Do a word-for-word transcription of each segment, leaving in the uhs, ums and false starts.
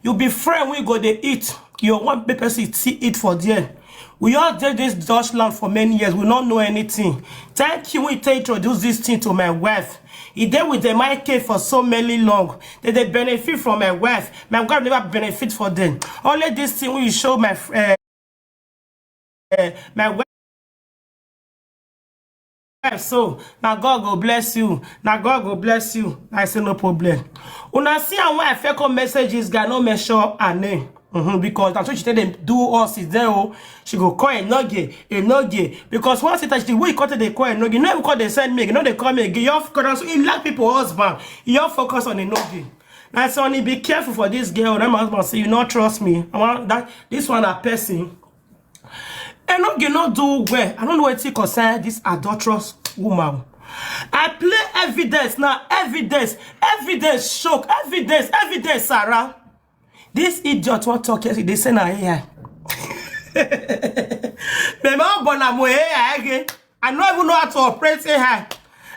You be friend, we go dey eat. You want make person see it for there. We all dey this Dutch land for many years. We don't know anything. Thank you. We take introduce this thing to my wife. He dey with the my case for so many long. They dey benefit from my wife. My wife never benefit for them. Only this thing we show my fr- eh, eh, my wife. So now God go bless you. Now God go bless you. I say no problem. Una see and why I fake come message this guy, no mention her name. Mm-hmm, because that's what she tell them do us is there. Oh, she go call Enoge, Enoge. Because once it the way you call it, they call Enoge. No, because they send me, no, they call me again. Your focus, so you like people husband. Your focus on Enoge. Now, Sonny, be careful for this girl. That my husband say you not trust me. I want that this one a person. Enoge not do well. I don't know what he concern this adulterous woman. I play evidence now. Evidence. Evidence shock. Evidence. Evidence, Sarah. This idiot want talk yesterday. Say na A I. Me ma bona mo A I again. I don't even know how to operate A I.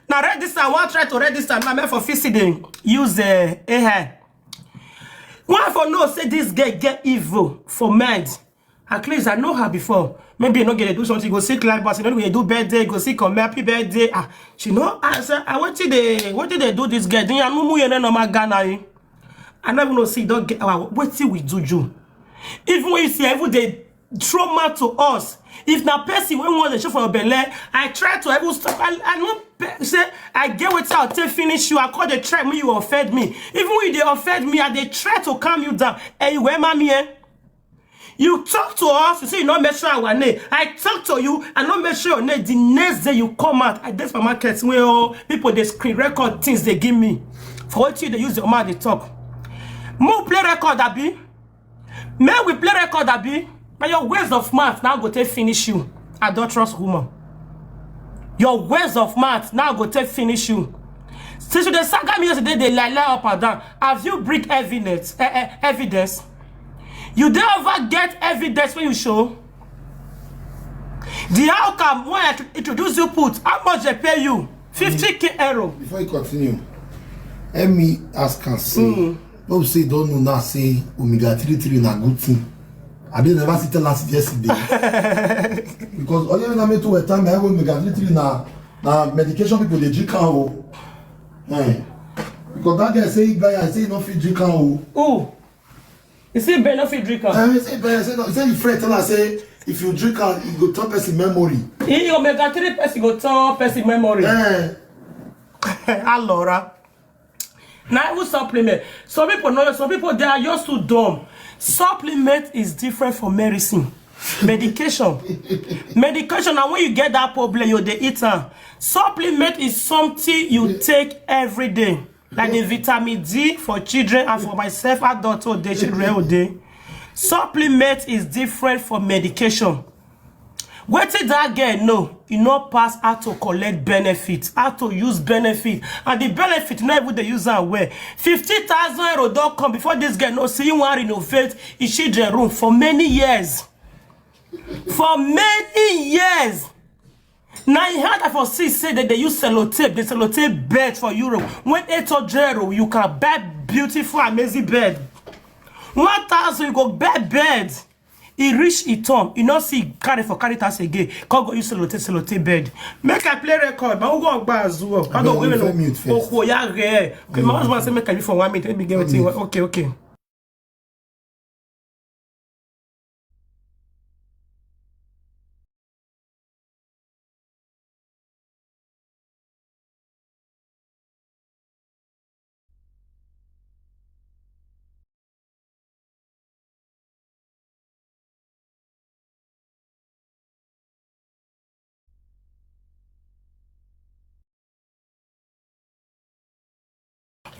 Now read this. I want try to read this. Now me for fifty day use uh, A I. Why for no say this girl get evil for mind? At least I know her before. Maybe you no get to do something. Go see client, but you know we do birthday. Go see come happy birthday. Ah, she know. I say, I what did they what did they do this girl? Then you know you no my Ghana. Eh? I never know see don't get our what we do you. Even when you see even they trauma to us. If na person when want to show for your belly, I try to even stop. I, I not pe- say I get what I'll take finish you. I call the try me you offend me. Even when they offend me, I they try to calm you down. Hey, where mommy? Eh? You talk to us, you say you not mention our name. I talk to you, I not mention your name. The next day you come out, I dey supermarket where all people they screen record things they give me. For what you they use your mouth they talk. More play record, Abby. May we play record, Abby. Now your ways of mouth now go take finish you. Adulterous woman. Your ways of mouth now go take finish you. Since you dey saga me yesterday, they lie lie up and down. Have you bring evidence? Eh, eh, evidence? You dey ever get evidence when you show? The outcome when I introduce you put, how much they pay you? fifty k euro. Before you continue, let me ask and say, mm. No say don't know now say omega three three na good thing. I didn't never see tell us yesterday. Because all you know me too time I omega three three na na medication people they drink am o. Eh. Because that guy say guy I say no fit drink am o. Who? You see Ben no fit drink am. I say Ben say no, say you friend tell us say if you drink am, you go turn person memory. He omega three person go turn person memory. Eh. Allora. Now even supplement. Some people know some people they are just too dumb. Supplement is different from medicine. Medication. Medication, and when you get that problem, you dey eat am. Supplement is something you take every day. Like the vitamin D for children and for myself, adult all day, children all day. Supplement is different from medication. Wetin that girl know, e no pass how to collect benefit, how to use benefit, and the benefit no even dey use am well. Fifty thousand euro don come before this girl know say he wan renovate his children room for many years. For many years. Now he had for see say that they use sellotape, they sellotape bed for Europe. When eight hundred euro, you can buy beautiful, amazing bed. One thousand, you go buy bed. He reach, he turn. You not see carry for carry tax again. Come go use sellotape, sellotape bed. Make I play record. But who go back as well? I don't Abeg, women. Let me mute first. Oh, yeah, yeah. Okay, my husband say make I be for one minute. Let me get One wetin. Minute. Okay, okay.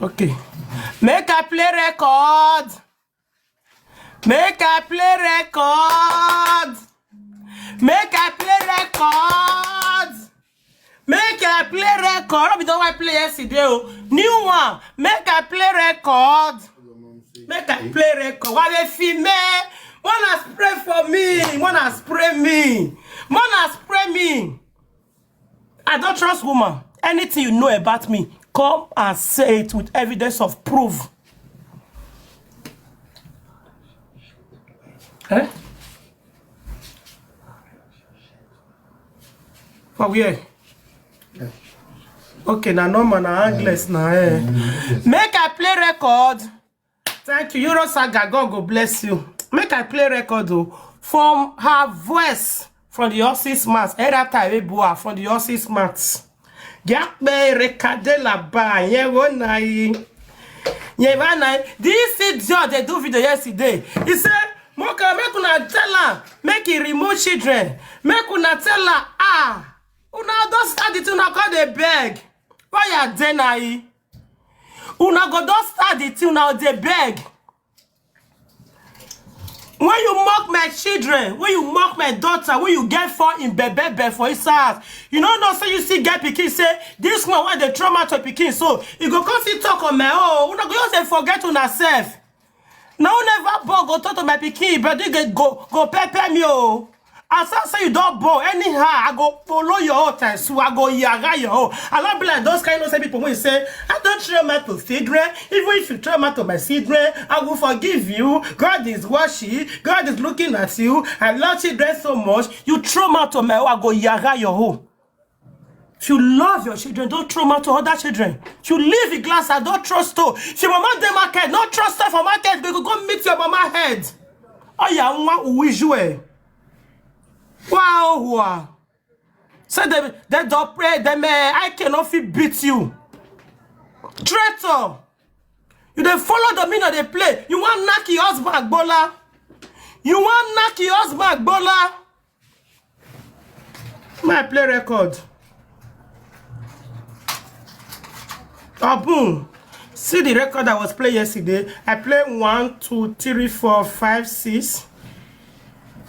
Okay. Make I play record. Make I play record. Make I play record. Make I play record. No be the one I play yesterday. Oh. New one. Make I play record. Make I play record. Why they film me? Wanna spray for me? Wanna spray me? Wanna spray me? I don't trust woman. Anything you know about me, come and say it with evidence of proof. Eh? For where? Okay, na normal, na anglers, na, eh. Make I play record. Thank you, Euro Saga. God go bless you. Make I play record, oh, from her voice, from the horse's mouth. Era Taibua, from the horse's mouth. Gakpe rekade la ba, yen wo na yi. Yen wa na yi. This idiot dey do video yesterday. He say, "Moka, make una tell her, make he remove children. Make una tell her, ah." Una don start it, una come dey beg. Why you dey na yi? Una go don start the thing, una dey beg. When you mock my children, when you mock my daughter, when you get four in bebe for inside house, you no know say you still get pikin, say this one wey dey trauma to pikin, so you go come fit talk on my own. Una go just dey forget una sef. Na who never born go talk to my pikin, but you go, go pepper me, oh. As I say you don born, anyhow, I go follow your own time, so I go yaga your own. I don't be like those kind of say people when say, "I don't trauma to children. Even if you trauma to my children, I will forgive you. God is watching. God is looking at you. I love children so much. You trauma to my own, I go yaga your own." If you love your children, don't trauma to other children. If you live in glass, I don't trust to. If your mama dey market, no trust her for market. We go go meet your mama head. Oh yeah, nwa uwijue. Wow, wow. Say they, they don't pray, them, eh, I cannot fit beat you. Traitor. You dey follow the men dey play. You wan knock your husband agbola. You wan knock your husband agbola. My play record. Abun. See the record I was playing yesterday. I play one, two, three, four, five, six,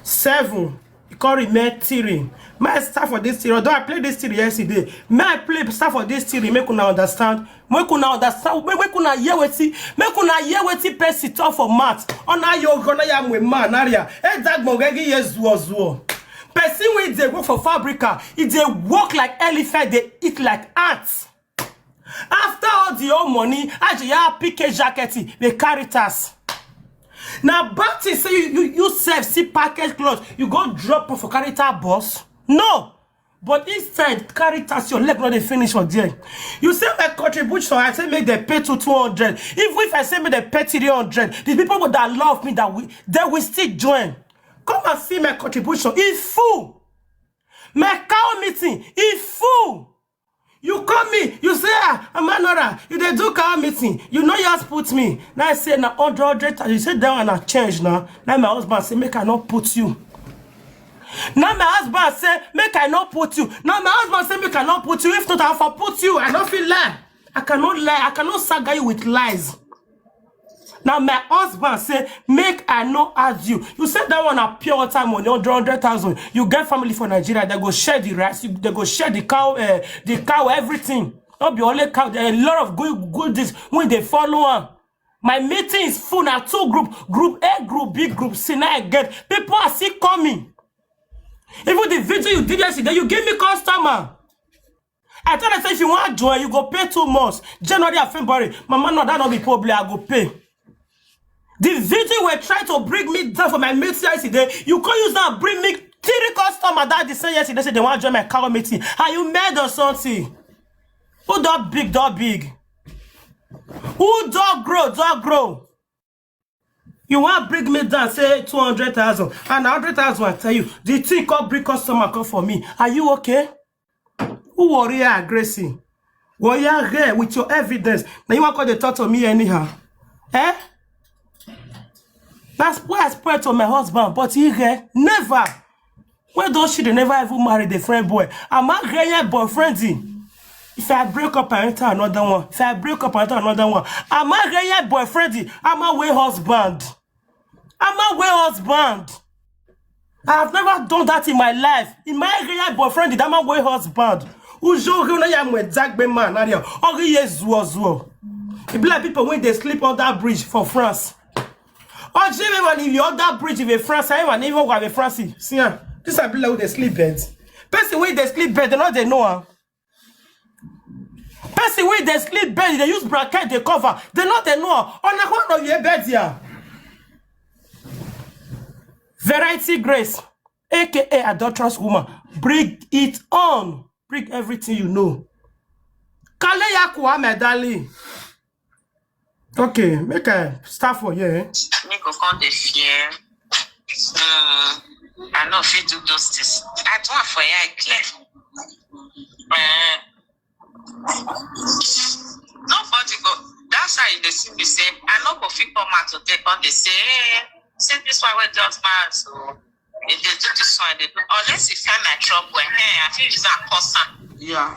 seven. You can't remain three. My start for this three. Although I played this three yesterday. My play start for this three. Make una understand. Make una understand. Make, make una hear wetin. Make una hear wetin person talk for mouth. Ona yo gona ya mwe man area. E dagbo gegi ye zuo zuo. Person wey dey work for fabrica, e dey work like elephant, dey eat like ant. After all the old money, Ajiya P K jacket, they carry tax. Now bad thing say you, you, you sef see package clothes, you go drop off for carry tax boss. No. But instead, carry tax, your leg not dey finish for there. You say my contribution, I say make they pay to two hundred. Even if I say make they pay three hundred, the people that love me, that we, they will still join. Come and see my contribution. E full. My cow meeting, e full. You call me, you say, "Ah, Amanora, you dey do cow meeting. You know you just put me." Now I say, "Na hundred, hundred thousand." You say, "That one na change now." Now my husband say, "Make I not put you." Now my husband say, "Make I not put you." Now my husband say, "Make I not put you." If not, I for put you. I don't feel lie. I cannot lie. I cannot saga you with lies. Now my husband say, "Make I no ask you." You said that one a pure water money, hundred, hundred thousand. You get family for Nigeria, they go share the rice, you, they go share the cow, uh, the cow, everything. Not be only cow, there are a lot of good, good this when they follow on. My meeting is full now, two group, group A, group B, group C. Now I get people are still coming. Even the video you did yesterday, you give me customer. I tell them say if you want join, you go pay two months, January and February. Mama, no, that not be problem. I go pay. The video were trying to bring me down for my meeting yesterday. You can't use that bring me three customer that the same yesterday say they want to join my cow meeting. Are you mad or something? Who dog big, dog big? Who dog grow, dog grow? You want bring me down, say two hundred thousand and hundred thousand. I tell you, the thing called bring customer come for me. Are you okay? Who worry aggressive? Warrior here with your evidence. Now you want to come dey talk to me anyhow? Eh? That's why I spoil to my husband, but he here never. When those children never even marry the friend boy. Am I here boyfriend? If I break up, I enter another one. If I break up, I enter another one. Am I here boyfriend? Am I way husband? Am I way husband? I have never done that in my life. In my area, boyfriend, that man way husband. Ujo na ya mwe dagbe man, na ya. Ogi ye zuo zuo. E be like people when they sleep on that bridge for France. Oji me man, if you on that bridge in France, I man even go France. See, ah, this I be like they sleep bed. Person when they sleep bed, they know they know. Ah. Person wey dey sleep bed, dey use bracket dey cover. They no dey know. On a one of your bed here. Variety Grace, A K A Adulterous Woman, bring it on. Bring everything you know. Kaleyaku, my darling. Okay, make I start for here. Eh? Me go come dey fear. Mm, I no fit do those things. I do am for here, I clear. Eh, nobody go. That's why you dey see me say, I no go fit come out today, come dey say, "Hey, see this one wey just pass o." If they do this one, they do. Unless you find my trouble, eh, I feel it's a concern. Yeah.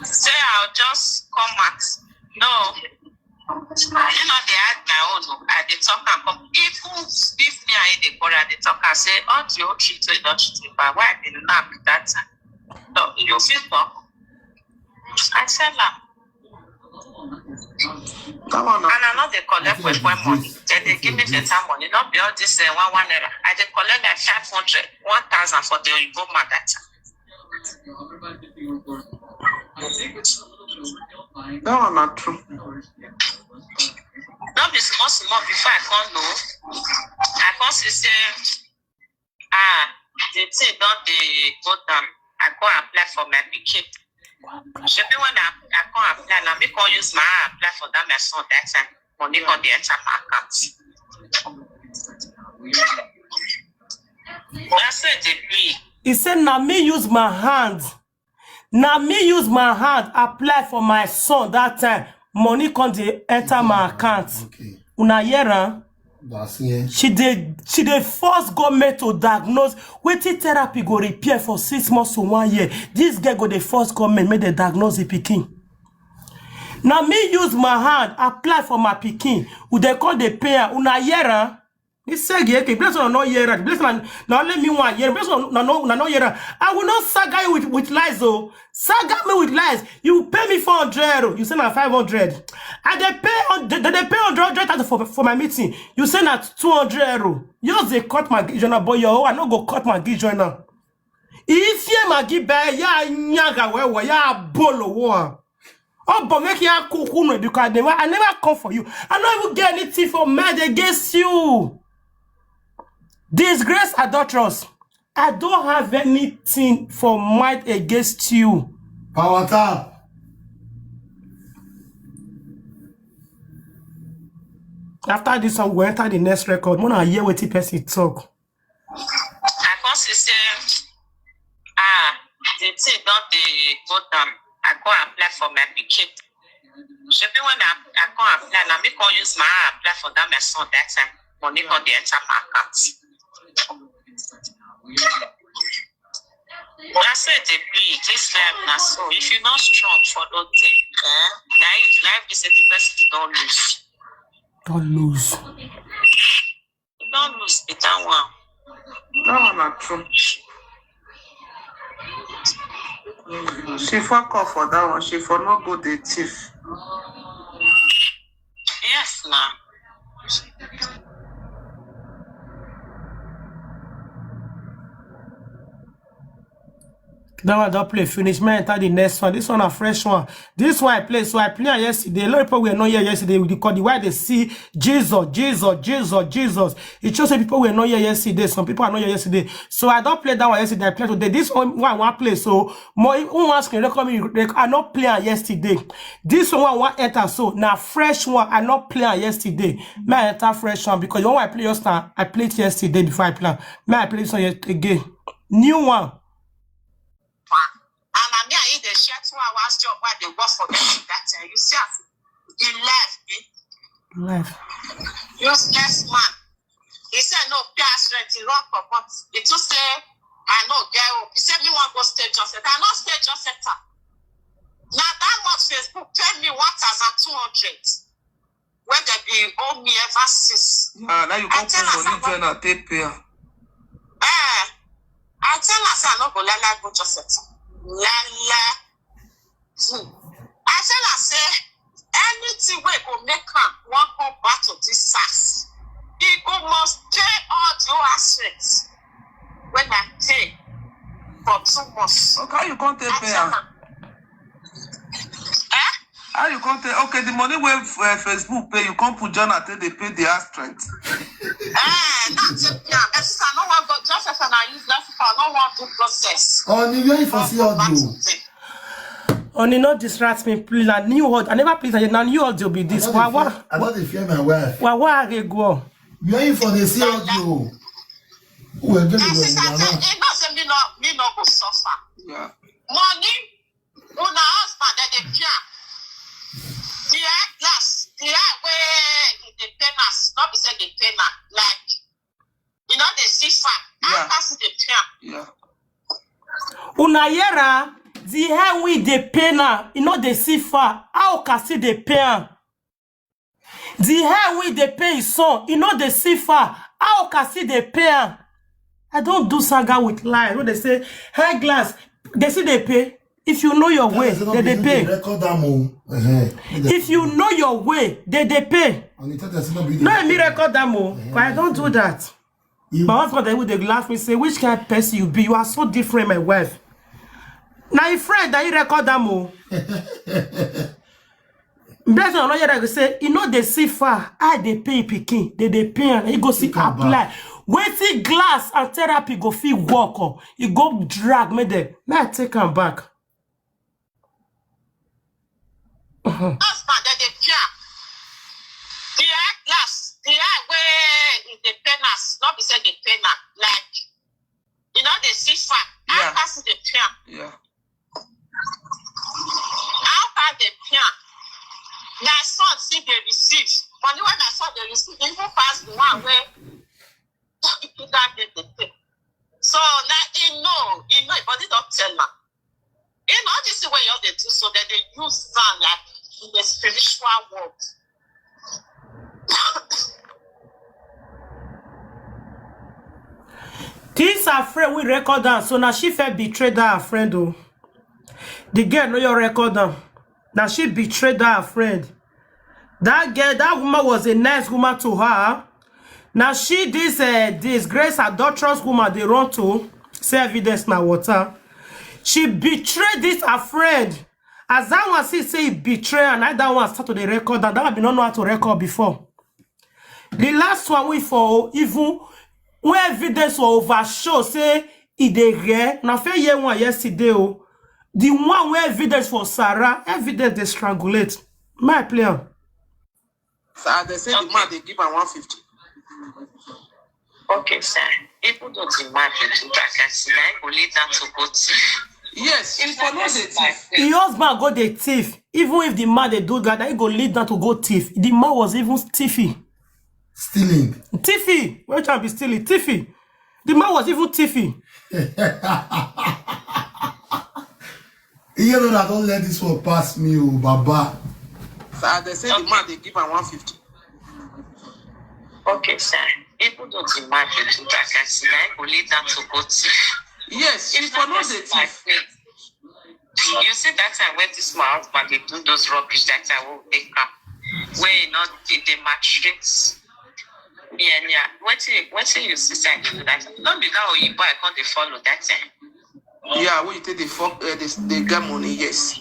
Say I'll just come out. No. You know, they had my own. Oh. I dey talk and come. Even if me and they bother, they talk and say, "Oh, the old treat, oh, you don't treat me, but why they knock that time?" No, you feel come. I tell her. Come on now. And I know they collect with my money. Then they give me better money. Not be all this uh, one one naira. I dey collect like five hundred, one thousand for the Oyibo man that time. That one not true. Don't be small, small before I can't know. I can't see say, ah, the thing don't they go down. I can't apply for my pikin. Shebi when I, I can't apply, now me can't use my apply for that my son that time. Money can't be enter my account. That's it, they be. He said, "Now me use my hand. Now me use my hand apply for my son that time. Money can't dey enter my account." Okay. Una hear am? That's yeah. She dey she dey force government to diagnose wetin therapy go repair for six months to one year. This girl go dey force government make dem diagnose the pikin. Now me use my hand apply for my pikin. We dey call the payer. Una hear am? He said, "Yeah, okay, bless una no hear am. Bless una na only me one hear. Bless una na no na no hear am. I will not saga you with, with lies, oh. Saga me with lies. You pay me four hundred euro. You say na five hundred. I dey pay on they, they pay hundred thousand for, for my meeting. You say na two hundred euro. Yours they cut my journal, but your own, I no go cut my journal. If you Maggie buy ya nyaga wewe ya bolo wa. Oh, but make you cook no because I never, I never come for you. I don't even get anything for mad against you. Disgrace adulterous. I don't have anything for mad against you. Power tap. After this one, we enter the next record. When I hear what the person talk. I come see say, ah, the thing don dey go down. I come apply for my pikin. Shebi when I, I come apply, na me come use my hand apply for that my son that time. Money come dey enter my account. Na so e dey be this life na so. If you no strong, follow them. Eh? Na it life be say the person don lose. Don lose. You don lose be that one. That one na true. She for call for that one. She for no go dey thief. Yes, na. That one don play finish. Man, enter the next one. This one a fresh one. This one I play. So I play am yesterday. A lot of people were not here yesterday. With the call, the why they see Jesus, Jesus, Jesus, Jesus. It shows that people were not here yesterday. Some people are not here yesterday. So I don't play that one yesterday. I play today. This one, one, one play. So more who wants can record me. I not play am yesterday. This one, one enter. So now fresh one. I not play am yesterday. May I enter fresh one because the one I play just now, I played yesterday before I play. May I play this one yet again? New one. And I mean, I dey share two hours job while they work for them that time. You see, as he left me. Life. Useless man. He said, "No, pay us rent." He run for months. He too say, "I no get hope." He said, "Me want go stage just set." I no stage just set up. Now that month, Facebook pay me one thousand two hundred. When they be owe me ever since. Yeah, now you come put money join and take pay. Eh, I tell her say I no go lie lie go just set. Lie lie. Hmm. I tell her say anything wey go make am wan go back to this SARS, he go must pay all the whole asset when I pay for two months. Okay, you come take pay am. Eh? How you come take, okay, the money wey, uh, Facebook pay, you come put Jonah take dey pay the house rent. Eh, that's it. Yeah, my sister, no one go just as I use that sister, no one do process. Oni, where you for see audio? Oni, no distract me, please. Na new audio. I never please. Na new audio be this. Wa wa I don't dey fear my wife. wa wa arego. Where you for dey see audio? Well, give My me sister, well, tell mama. Him no say me no, me no go suffer. Yeah. Money, una husband dem dey pay am. The eye glass, the eye wey e dey pain us, no be say dey pain am. Like, you know, dey see far. Yeah. How person dey pay am? Yeah. Una hear am? The hair wey dey pain am, e no dey see far. How can still dey pay am? The hair wey dey pay his son, e no dey see far. How can still dey pay am? I don do saga with lie. When they say hair glass, they still dey pay. If you know your way, Tell us they not dey to pay. Record am o. Uh-huh. If you know your way, they dey pay. And you tell us not be No, me record am o. But I don't do that. You, My husband, they would they laugh me, say, "Which kind of person you be? You are so different, my wife." Now your friend, that you record am o. Best one, lawyer, they say, "You know they see far. I dey pay pikin, they dey pay, and you go see Take am apply." Wetin glass and therapy go fit work on? You go drag me there. Now I take am back. Husband dem dey pay am. The eye glass, the eye wey e dey pain us, no be say dey pain am. Like, you know, dey see far. How Yeah. person dey pay am? Yeah. How far dey pay am? My son still dey receive. Money wey my son dey receive, even pass the one wey that day dey pay. So now he know, he know, but he don't tell am. You know, this is what you dey do, so that they use am like in the spiritual world. This her friend we record am, so now she fit betray that her friend o. The girl no your record am. Now she betrayed that her friend. That girl, that woman was a nice woman to her. Now she, this uh, disgrace adulterous woman, they run to say evidence na water. She betrayed this her friend. As that one see say he betray, and that one start to the record, and that one be not know how to record before. The last one we for even when evidence will overshow say e dey rare. Na fair year one yesterday o. The one where evidence for Sarah, evidence dey strangulate. My play am. So as they say, the man they give am one fifty. Okay, sir. Even though the man dey do that, I see na go lead am to go thief. Yes, if I know the thief. Im husband go dey thief. Even if the man dey do that, na he go lead am to go thief. The man was even thiefing. Stealing. Thiefing. Which one be stealing? Thiefing. The man was even thiefing. You know that, don't let this one pass me, oh Baba. So as they say, the man they give am one fifty. Okay, sir. Even though the man dey do that, I see na go lead am to go thief. Yes, if I know the thief. You see that time when this my husband dey do those rubbish, that time wey we dey come, wey you know e dey maltreat me anyhow. Wetin wetin you see say I do that? No be that oyibo I come dey follow that time. Yeah, when you take the fuck, uh, the, the get money, yes.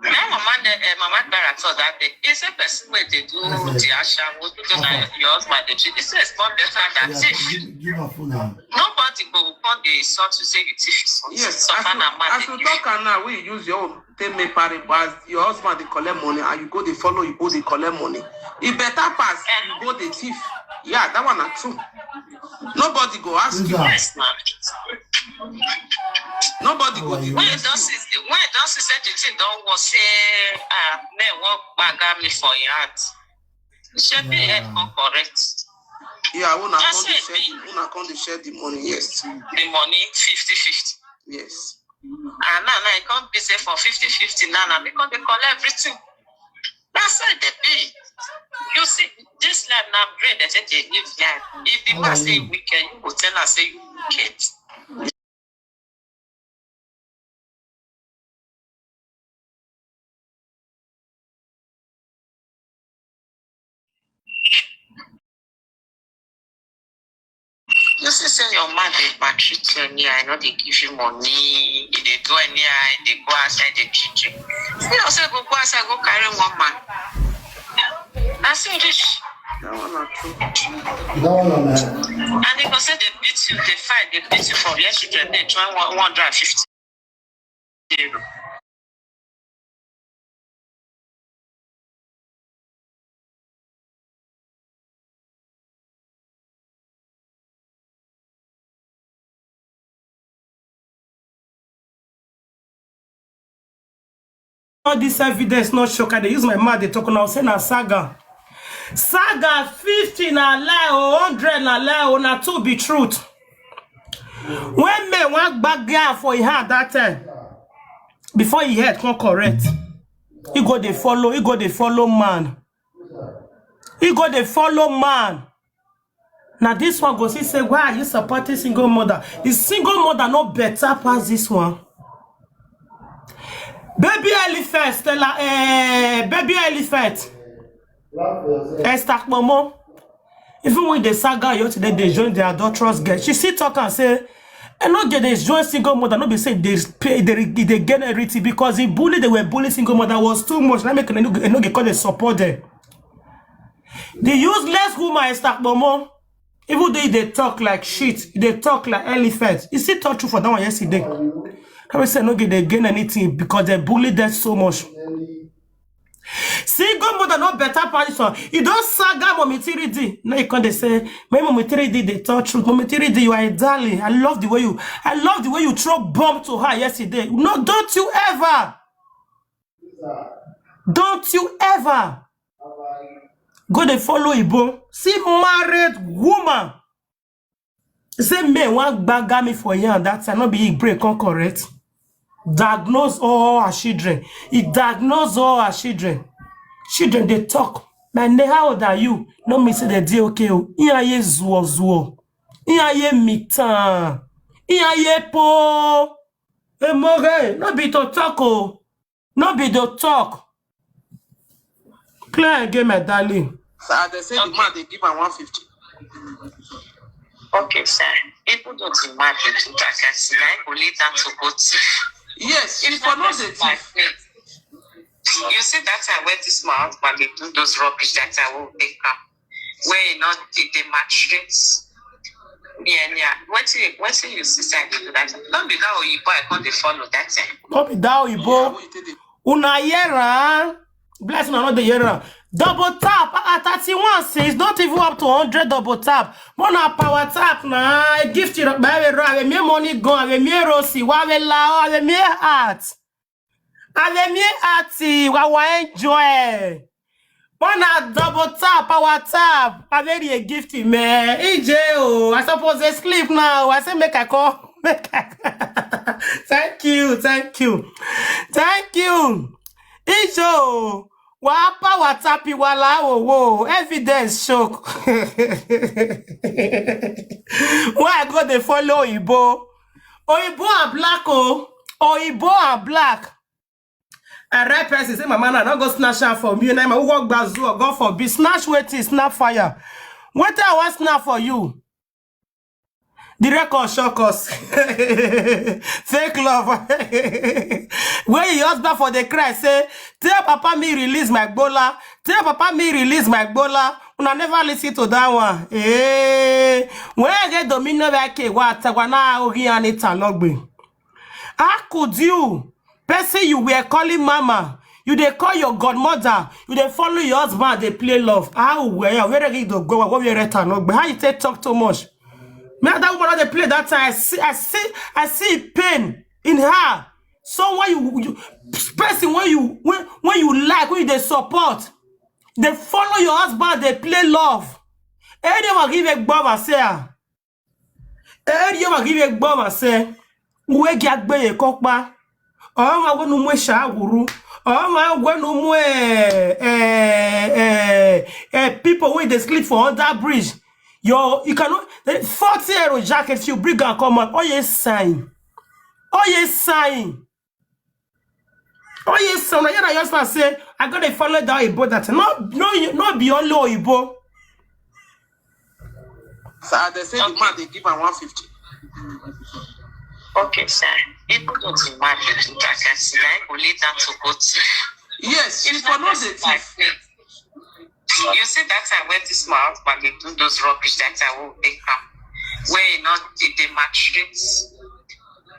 That mama ne uh, mama Clara talk that day. He say person wey dey do the ashawo, do the na your husband dey treat. He say it's not better than Yeah, thief. give, give her phone now. Nobody go come dey insult you say you thief something. Yes, Some as man you, na man as dey you give. Talk am now, we use your own take make parable. As your husband dey collect money and you go dey follow, you go dey collect money. E better pass you go dey thief. Yeah, that one na true. Nobody go ask you. Susan. Yes, na. Nobody go dey When you don see the when you don see say the thing don worse, say ah men wan gbaga me for your hand. Shebi head come correct. Yeah, una That's come dey it. Share the, una come dey share the money. Yes, The money fifty fifty. Yes. And now now e come be say for fifty fifty now na me come dey collect everything. Na so e dey be. You see, this life na brain dey take dey live life. If the man say you wicked, you go tell am say you wicked. You see, Say your man dey maltreat you anyhow, I no dey give you money, you dey do anyhow, you dey go outside, dey cheat you. You know say go go outside, go carry one man. I say this. That one na true. That one na. And they go say they beat you, they fight, they beat you for where children dey join one hundred and fifty euro. All this evidence not shock. I dey use my mouth, they talk now, say na saga. Saga fifty na lie, oh, hundred na lie, oh, na two be truth. When men want back girl for him hand that time, before he head come correct, he go dey follow, he go dey follow man. He go dey follow man. Now this one go see say, why are you supporting single mother? The single mother no better pass this one. Baby elephant, Stella, eh, baby elephant. Esther Pomo. Even when the saga you today, they join the adulterous girl. She still talk and say, I no get this join single mother, no be say they pay, they, they get everything because the bully they were bully single mother was too much. Let me can no get call they support them. The useless woman Esther Pomo, even though they talk like shit, they talk like elephants. You see, talk true for that one yesterday. I will say no get they gain anything because they bully them so much. Single mother no better position. You don't saga mommy three D. Now you come they say, my mommy three D they talk truth. Mommy three D, you are a darling. I love the way you, I love the way you throw bomb to her yesterday. No, don't you ever, don't you ever go they follow Igbo. See married woman. Say men want baga me for here and that time, not be he break come correct. Diagnose all her children. He diagnose all her children. Children they talk. My name, how old are you? No me say they dey okay. Oh. Iya ye zuo zuo. Iya ye mitan. Iya ye po. Emoge, no be to talk oh. No be the talk. Clear again, my darling. Sir, they say the man they give am one fifty. Okay, sir. Even though the man dey do that, I see na go lead down to go thief. Yes, she for not the thief. You see that time when this my husband they do those rubbish that I will make am. Where you not did they maltreat me and yeah. What you what you see say they do that? Don't be that oyibo I come they follow that time. No be that oyibo. Una hear am? Bless una, no dey hear am. Double tap at thirty-one, say it's not even up to hundred double tap. But na power tap na. I gift you by the right. Me money gone. Me rosi. Wa we lao. Me heart. Ave me ati, wa wa enjoy. But na double tap, power tap. I very a gift, man. E J O, I suppose they sleep now. I say make I call. Make I... Thank you, thank you, thank you. E J O, wa power tap, wa la wo wo. Evidence show. Why I go they follow Igbo? Oyibo and black, oh. Oyibo and black. I write person say, my man, I don't go snatch her from you. Now my work bazuo, God forbid. Snatch wetin, snap fire. Wetin I want snap for you? The record shock us. Fake love. When your husband for the cry, say, tell Papa me release my gbola. Tell Papa me release my gbola. Una never listen to that one. Eh, when I get dominion like a what? How could you? Person you were calling mama, you dey call your godmother, you dey follow your husband, they play love. How were you? Where did you go? What were you? How you take talk too much? Me and that woman they play that time. I see, I see, I see pain in her. So when you, you person when you when, when you like, when you they support, they follow your husband, they play love. Anyone give a bob and say, ah, eri yo magi be gbo ma se, uwe gi agbe ye kokpa. O ma wo nu mu e sha wuru. O ma wo nu mu e, eh, eh, eh, people wey dey sleep for under bridge. Your, you cannot, eh, forty euro jacket, you bring and come out. Oh yes, sign. Oh yes, sign. Oh yes, so now you just say, I gotta follow that Igbo that. No, no, you, no be only Igbo. Sir, they say the man they give am one fifty. Okay, sir. People don't demand the two that can see. I go lay down to go to. Yes, she for no dey thief. You see that time when this my husband dey do those rubbish that time wey we take am, where he not dey dey maltreat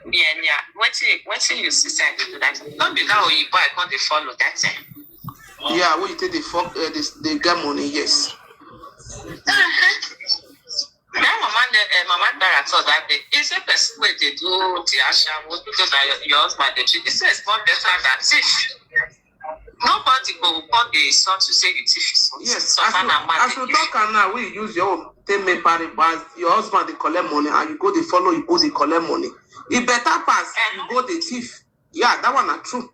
me anyhow. Wetin wetin you see say I dey do that time? No be that oyibo I come dey follow that time. Yeah, wey you take dey fuck uh, dey dey get money, yes. That mama ne- uh, mama Dara talk that day. He say person wey dey do the ashawo, do those are your, your husband dey treat. He say it's not better than thief. Nobody go come dey insult you say you thief is something. Yes, So as man you and man as dey you give. Talk am now, wey you use your own take make party, but your husband dey collect money and you go dey follow, you go dey collect money. E better pass you go dey thief. Yeah, that one na true.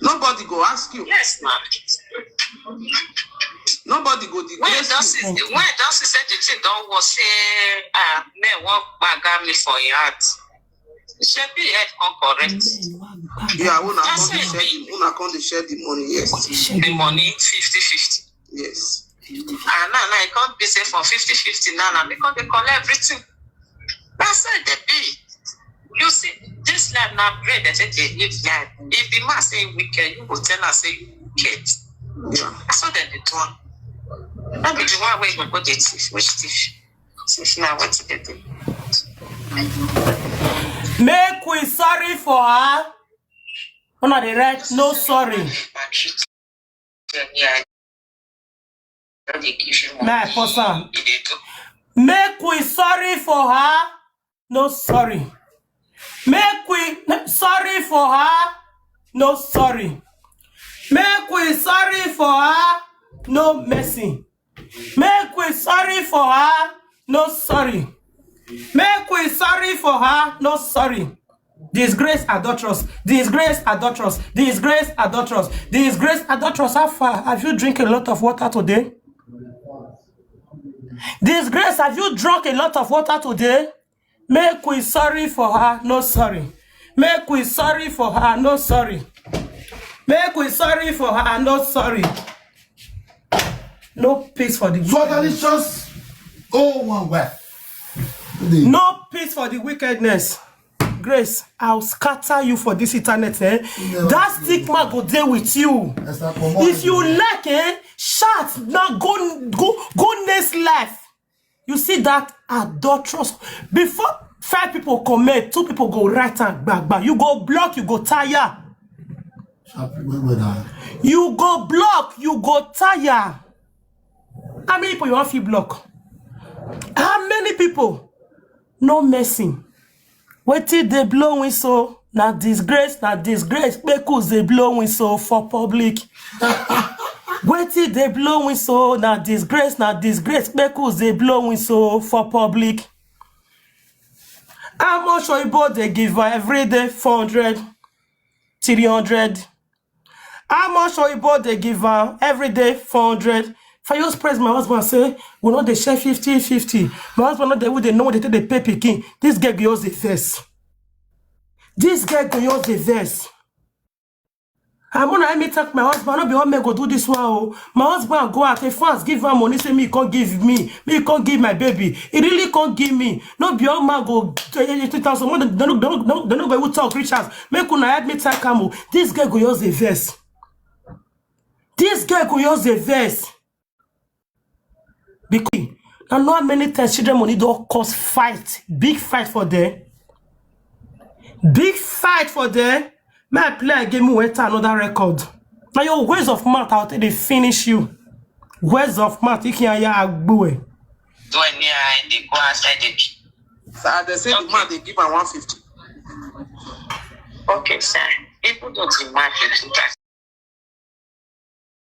Nobody go ask you. Yes, ma'am. Nobody go When you disgrace don you. see when you don see say the thing don worse say ah men wan gbaga me for your heart. Shebi head come correct. Yeah, una That's come dey it. Share the una come dey share the money. Yes. The money fifty fifty. Yes. And now now e come be say for fifty fifty now na me come dey collect everything. That's how e dey be. You see this life na brain dey take dey live life. If the man say you wicked, you go tell am say you wicked. Yeah. Na so dem dey do am. No be the one wey go go dey thief, which thief? Thief na wetin dey do. Make we sorry for her. Una dey write no sorry. Yeah, no dey give you May I money. Pause am. You dey do. Make we sorry for her. No sorry. Make we no- sorry for her. No sorry. Make we sorry for her. No mercy. Make we sorry for her. No sorry. Make we sorry for her. No sorry. Disgrace adulterous. Disgrace adulterous. Disgrace adulterous. Disgrace adulterous. How far? Have you drink a lot of water today? Disgrace, have you drunk a lot of water today? Make we sorry for her, no sorry. Make we sorry for her, no sorry. Make we sorry for her, no sorry. No peace for the So wicked. Delicious. Oh, one way. No peace for the wickedness. Grace, I'll scatter you for this internet. Eh? Never That see. Stigma go there with you. Esther, come on. If you like, eh, shout now. Go, go, go next life. You see that adulterous. Before five people comment, two people go write and gbagba. You go block, you go tire. Happy women are. You go block, you go tire. How many people you want to block? How many people? No mercy. Wetin dey blow wind so? Na disgrace, na disgrace. Kpekus dey blow wind so for public. Wetin dey blow wind so? Na disgrace, na disgrace. Kpekus dey blow wind so for public. How much oyibo dey give her every day? Four hundred, three hundred. How much oyibo dey give am every day? Four hundred. If I just press my husband say we no dey share fifty fifty, my husband no dey even dey know what dey take dey pay pikin. This girl go just dey vex. This girl go just dey vex. I'm gonna let me thank my husband. No be all men go do this one. Oh, my husband go out. If fans give am money, say me come give me, me come give my baby. He really come give me. No be all man go two thousand. They no go even talk reach house. Make una help me thank am. Oh, this girl go just dey vex. This girl go just dey vex. Because I know how many times children money don cause fight, big fight for them. Big fight for them. May I play a game with another record? Now your ways of mouth out they finish you. Ways of mouth, you can hear agbo. Do any I dey go outside the Sir, they say the man they give am one fifty. Okay, sir. People don't demand the two that.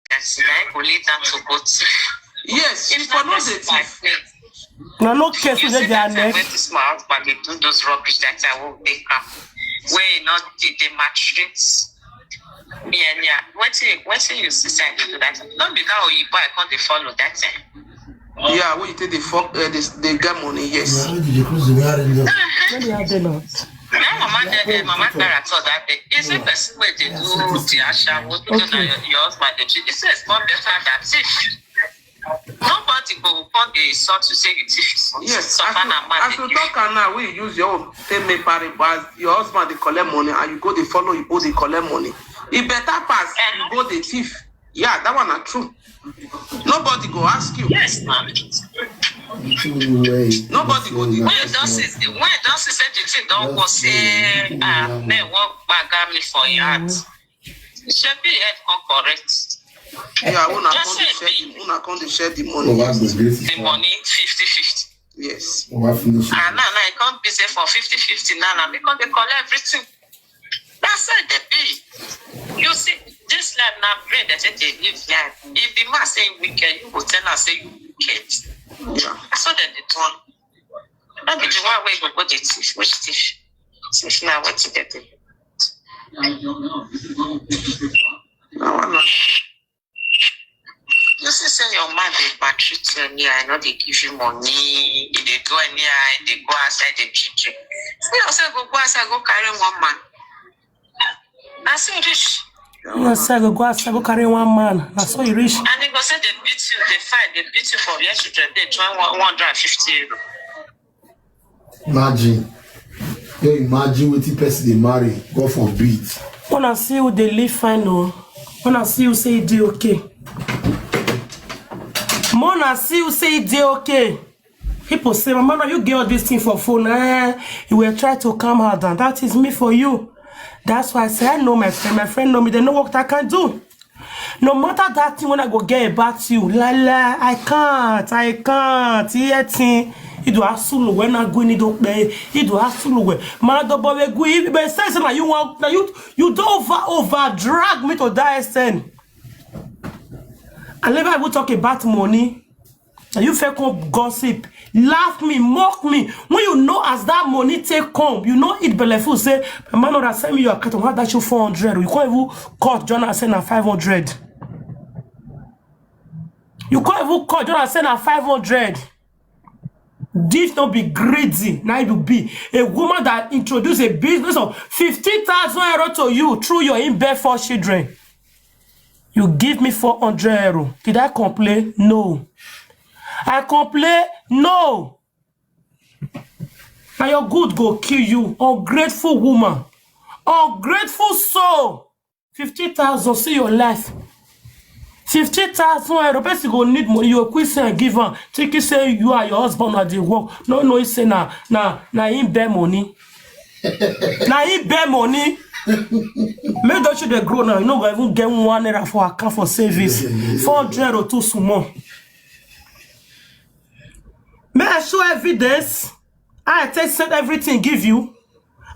That's nine go lay down to go thief. Yes, she for no dey thief. Now no case You with see their that time neck. When this my husband dey do those rubbish that time wey we dey come, wey he not dey dey maltreat me anyhow. Wetin wetin you see say I dey do that time? No be that oyibo I come dey follow that time. Yeah, wey you take dey fuck uh, dey dey get money, yes. Why did you close the way in there? Maybe I did not. That mama dem mama Dara talk that day. He say person wey dey do the ashawo, do those are your, your husband dey treat. He say it's not better than thief. Nobody go come dey insult you say you thief his money. Yes, Some as man you, and man as dey you give. Talk am now, wey you use your own take make parable, as your husband dey collect money and you go dey follow you go dey collect money. E better pass you go dey thief. Yeah, that one na true. Nobody go ask you. Yes, na. Nobody go dey When you don see, when you don see say the thing don go say, ah, men wan gbaga me for your heart. Shebi head come correct. Yeah, una Just come dey say share me. the una come dey share the Oh, money. what disgrace. The money fifty fifty. Yes. What finish. And now, now I come be say for fifty fifty now, now because they collect everything. That's how they be. You see, this life now, brain that they live life. If the man say wicked, you go tell her say you wicked. Yeah. That's what they dey do. That be the one way you go go the thief, which thief? Thief now, what you get? That one na You see, say your man dey maltreat you anyhow, I know they give you money, you dey do anyhow, they go outside, they treat you. You yourself go go outside, go carry one man. Na so reach. Una say go go outside go carry one man. Na so e reach. And they go say they beat you, they fight, they beat you for where children dey join one hundred and fifty euro. Imagine. You imagine wetin person dey marry. God forbid. Una see who dey live fine o. Una see who say e dey okay. Una see who say e dey okay. People say, "Mama, now you get all this thing for phone. Eh, you will try to calm her down." That is me for you. That's why I say I know my friend. My friend know me. They know what I can do. No matter that thing when I go get about you, la la, I can't, I can't. Yet, you do asulu when I go in the way. You do asulu when. Man, the boy go. But say, say, now you want, now you you don't over over drag me to that extent. I never even talk about money. Now you fake up gossip, laugh me, mock me. When you know as that money take come, you know it belleful say, "My man, or send me your account, how that you four hundred." You can't even cut John and send her five hundred. You can't even cut John and send her five hundred. This not be greedy. Now you be a woman that introduced a business of fifty thousand euro to you through your in bed four children. You give me four hundred euro. Did I complain? No. I complain? No. Now your good go kill you. Ungrateful woman. Ungrateful soul. Fifty thousand, see your life. Fifty thousand euro. Person go need money. You quick say give am. Think say you are your husband at the work. No, no, he say na na na him bear money. Na him bear money. Make those children grow now. You no go even get one naira for account for savings. Four hundred or two small. May I show evidence? I take send everything give you.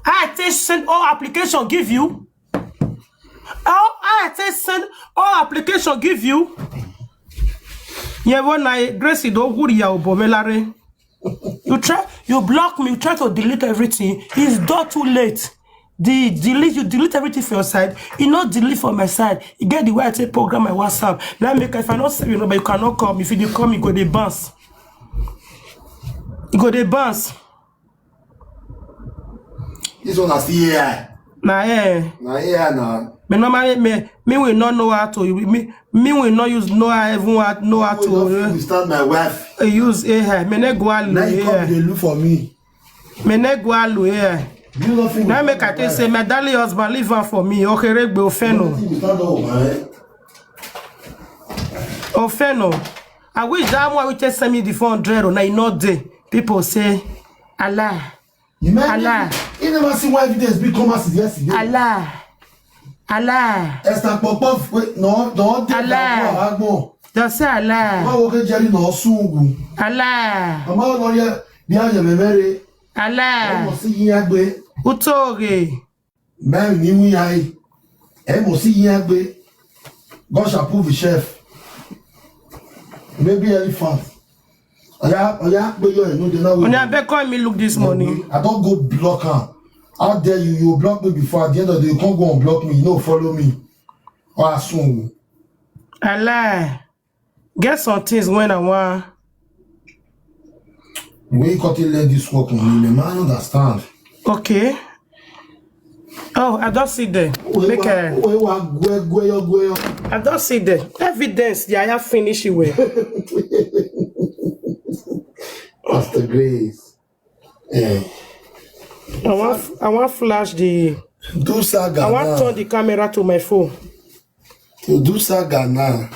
I take send all application give you. All I take send all application give you. Yeah, when I Gracie don't worry ya obomelare. You try, you block me, you try to delete everything. It's not too late. The delete, you delete everything for your side. You not delete for my side. You get the way I take program my WhatsApp. Now make if I not save you, no, but you cannot come. If you dey come, you go dey bounce. You go dey bounce. This one I see A I. Na eh. Na A I na. Me normally me me will not know how to me me will not use know how even how know how You don't to understand my wife. uh, use A I. Me ne go alu Now you come A I. Dey look for me. Me ne go alu A I. You don't feel. Now make I tell say my darling husband leave am for me. Okay, regbe ofeno. You stand up, man. Ofeno. I wish that one will just send me the four hundred or nine not day. People say, "Allah, You man, Allah. You never see why evidence be come as yesterday. Allah, Allah." Esther Popov, wait, no, no, Allah. Agbo. Just say Allah, Why woke Jerry no sungu? Allah, Ama no ye, bia ye memere. Allah. Mo si yin agbe. Utoge. Men ni wi ai. E mo si yin agbe. God shall prove his chef. Maybe elephant. Oya, oya, pe yo enu de na we. Una be call me look this money. I don't go block her. How dare you? You block me before. At the end of the day, you can't go and block me. You know, follow me. Or assume. Allah. Get some things when I want. When you cut it, let this work on me, man. I understand. Okay. Oh, I don't see there. Make a, Oye wa gwe gwe yo gwe yo. I don't see there. Evidence, yeah, I have finished it well. Pastor Grace. Eh. I want I want flash the Do saga I want now. Turn the camera to my phone. To do saga now.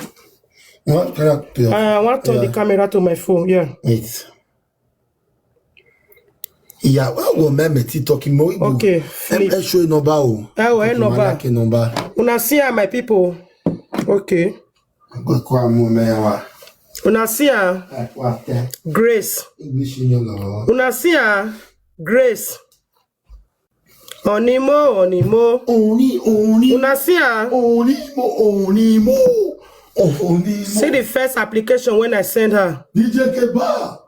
You want to tell Uh, I want turn the Yeah. Camera to my phone. Yeah. It. Yeah, well, well, man, me tea talking more. Okay. Em, Flip. eh, show number. Oh. Oh, eh, Okay, number. Malaki number. Una see am, my people. Okay. Go kwa mo me wa. Una see am, Like what? Eh? Grace. English in your law. Una see am, Grace. Onimo, Onimo. Oni, oni, Una see am. oni mo, oni mo, oni mo. See the first application when I send her. D J Keba.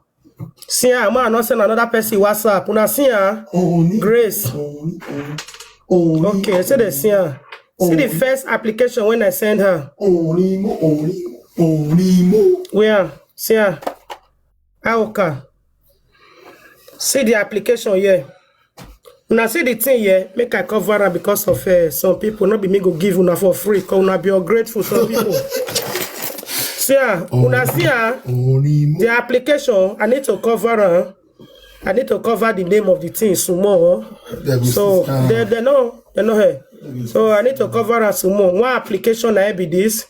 See am, I no send another person WhatsApp. Una see am. Oni. Grace. Oni, oni, oni. Okay, so they see am. See the first application when I send her. Oni mo, oni mo, oni mo. Where? See am. Aoka. See the application here. Una see the thing here. Make I cover am because of uh, some people. Not be me go give una for free. Cause una be ungrateful. Some people. See am. Una see am. Oni mo. The application. I need to cover am. I need to cover the name of the thing some more. They go So see scam. they they know they know her. So I need to cover am some more. One application na be this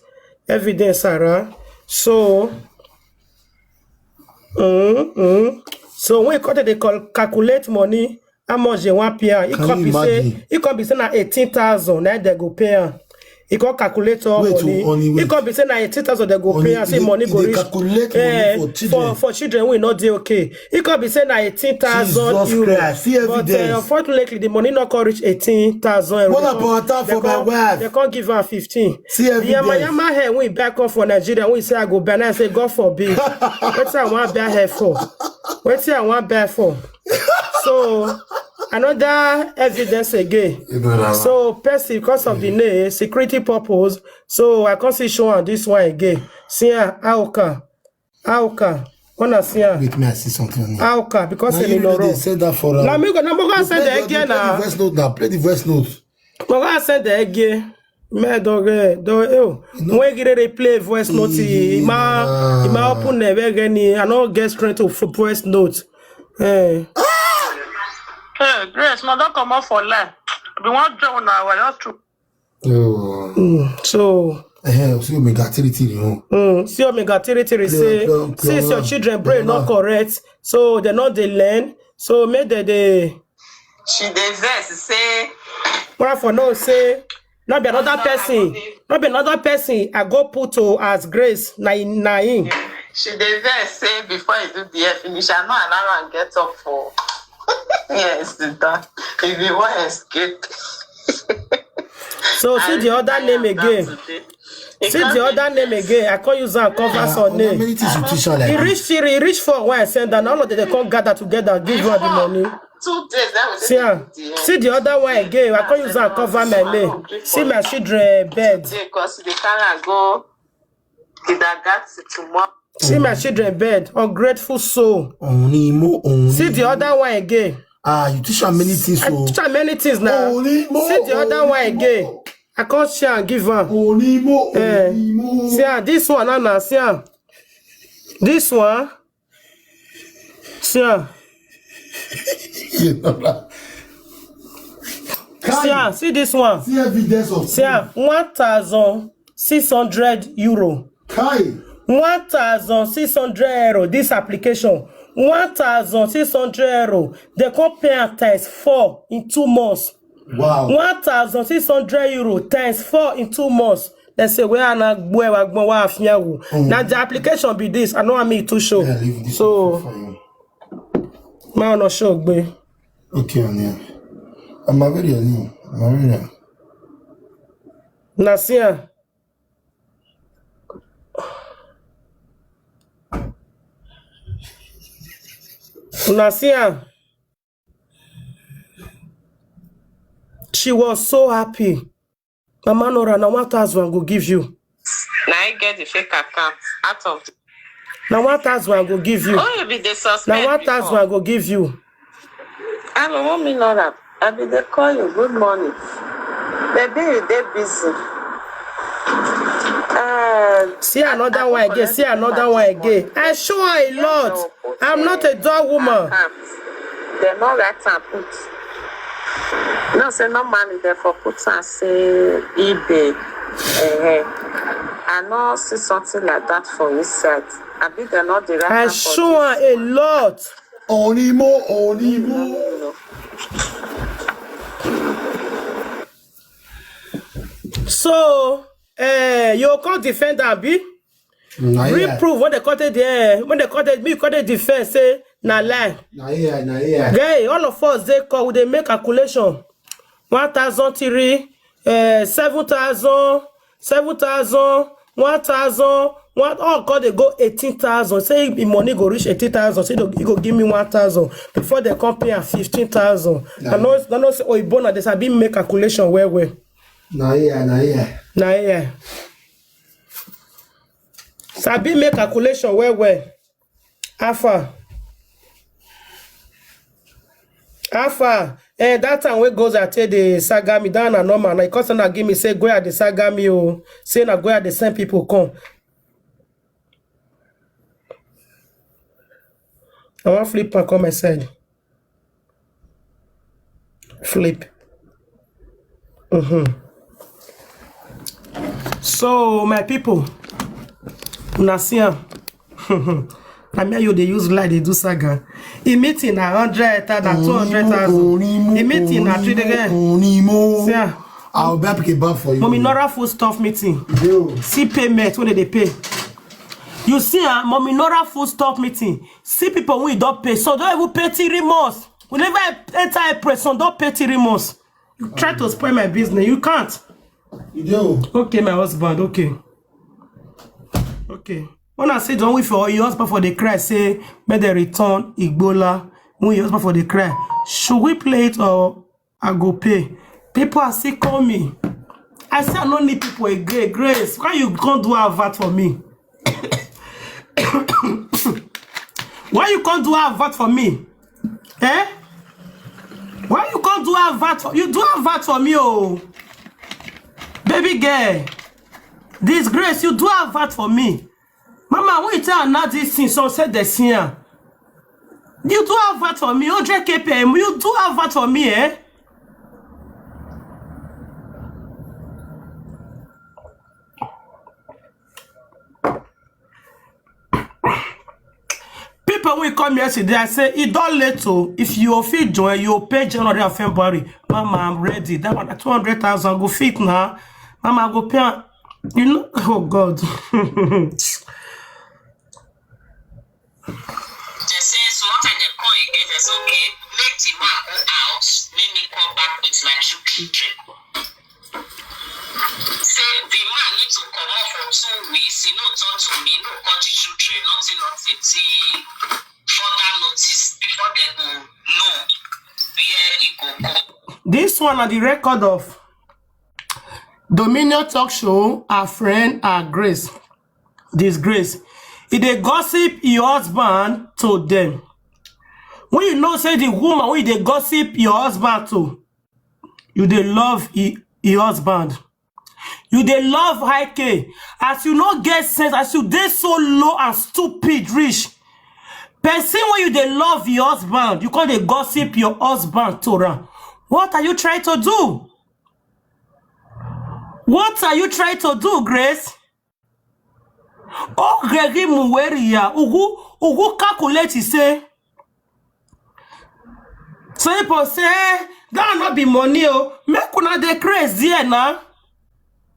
evidence, Sarah. So mm-hmm. So when you cut it, they call calculate money. How much they want pay am? It Can can you be say imagine? It can be say na eighteen thousand. Now they go pay am. It can calculate all Wait, money. oh, only wait. It can be say na eighteen thousand they go Only pay am. Say they- money go they reach. Calculate Eh, money for for children. For children we not dey okay. It can be say na eighteen thousand Jesus euro. Christ, see But uh, evidence. Unfortunately, the money not come reach eighteen thousand euro. What They come- about that they for my come- wife? They can't give her fifteen. See The evidence. Yama Yama hair we back up for Nigeria. We say I go ban. I say God forbid. What I want buy hair for? What I want buy for? So another evidence again. You know that So person because of the name security purpose. So I can't see show on this one again. See her, Aoka, Aoka. Wanna see her, Wait, me, I see something on here. Aoka, because Now they you no know they wrong. said that for uh, Now me go now me go you send play the the- you again play the now. Voice note now. Play the voice note. Me go send the again. Me dog eh dog eh. Oh. When you dey play voice note, Yeah. ima ima open the again. I no get strength to for voice note. Eh. Hey, Grace, no, don't come out for line. We want join now. I just to Oh. So Eh, see omega three three, you know. mm, see omega three three say Clear, clear, since your clear. Children brain not Clear. Correct, so they not they learn. So make they they she dey vex say What for no say not be another person, not be another person. I go put to as Grace na in na in. She dey vex say before you do the hair finish, I no allow am get up for yes, sit down. If you wan escape. So see the other name again. See the other name again. I can't use and cover some How name. Many things you teach her like He this? Reach three, he reach four when I send down. All of them they come gather together, give her the money. Two days that was See am. See the other one again. I can't use and cover my name. See my Children bed. Because they can't go kindergarten tomorrow. See my Children bed. Ungrateful soul. Only more, only. See the other one again. Ah, you teach her many things. I So teach her many things now. Only more, See the other only one again. more. I can't share and give her. Only more, Eh, only more. See her, this one now, now see her. This one. See her. You know that. See her. See this one. See evidence of See her. One thousand six hundred euro. Kai. One thousand six hundred euro. This application. One thousand six hundred euro. They come pay her times four in two months. Wow. One thousand six hundred euro times four in two months. They say we are not boy we are going to Now the application be this. I know I mean to show. Yeah, leave this So for you. Man no show gbe. Okay, on here. I'm a video. I'm a video. Now see her. Now see her. She was so happy. Mama Nora, now one thousand go give you. Now I get the fake account out of the Now one thousand go give you. Oh, you be the suspect. Now one thousand go give you. Hello, mommy Nora. I be dey call you. Good morning. Baby, you dey busy. Uh, See another one again. See another one again. I show her a lot. I'm not a dull woman. Dem no write am put. No, say normally dem for put am say eBay. Eh, I no see something like that for inside. Abi dem no dey write am for this? I show her a lot. Onimo, Onimo. So, eh, you come defend am, abi? Real proof when they cut it there, when they cut it, me cut it defense, say, na lie. Na here, na here. Guy, all of us, they call, they make calculation. One thousand three, eh, seven thousand, seven thousand, one thousand, one, all call they go eighteen thousand. Say the money go reach eighteen thousand. Say he go give me one thousand before they come pay am fifteen thousand. I know, I know say, oh, Ibona, they sabi make calculation well, well. Na here, na here. Na here. Sabi make calculation well, well. How far? How far? Eh, that time wey goes I take the saga me down and normal. Now, because now give me say, go at the saga me, oh. Say, now go at the same people come. I want flip and come my side. Flip. Mm-hmm. So, my people, una see am. I mean, you dey use lie, dey do saga. E meeting na hundred thousand, two hundred thousand. E meeting na three again. See am. I'll buy a bag for you. Mommy Nora food stuff meeting. Yo. See payment wey they dey pay. You see, ah, Mommy Nora food stuff meeting. See people wey don pay. So don't even pay three months. We never enter April, so don't pay three months. You try to spoil my business. You can't. You do. Okay, my husband. Okay. Okay. When I say don't wait for your husband for the cry, say, may they return Igbola. When your husband for the cry, should we play it or I go pay? People are still calling me. I say I no need people again. Grace, why you can't do advert for me? Why you can't do advert for me? Eh? Why you can't do advert for, you do advert for me, oh? Baby girl, disgrace, you do advert for me. Mama, when you tell another this thing, so said the singer. You do advert for me, hundred K per month, you do advert for me, eh? People will come yesterday, I say, it don't late, oh. If you fit join, you pay January and February. Mama, I'm ready. That one, two hundred thousand go fit now. Mama, go pay. You know, oh God. They say, so what are they call again? They say, okay, make the man go out, make me come back with my two children. Say the man need to come out for two weeks, he no talk to me, no call the children, nothing, nothing, till further notice before they go know where he go go. This one are the record of Dominion Talk Show, our friend, our Grace. Disgrace. If they gossip your husband to them. When you know say the woman when they gossip your husband to, you they love your husband. You they love high K. As you no get sense, as you they so low and stupid rich. Person when you they love your husband, you call they gossip your husband to her. What are you trying to do? What are you trying to do, Grace? Oh, Gregory Muweria, Ugu, Ugu calculate, he say. So people say, that not be money, oh. Make una dey crazy here now.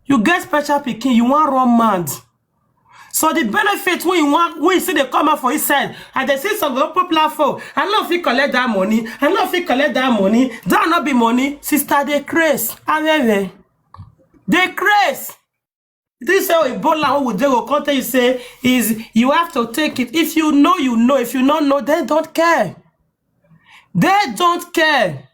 You get special picking, you want run mad. So the benefit when you want, when you see they come out for his side, and they see some go popular for, I know if you collect that money, I know if you collect that money, that not be money, sister, they craze. However, they craze. This say Ebola, who they go come tell you say is you have to take it. If you know, you know. If you don't know, they don't care. They don't care.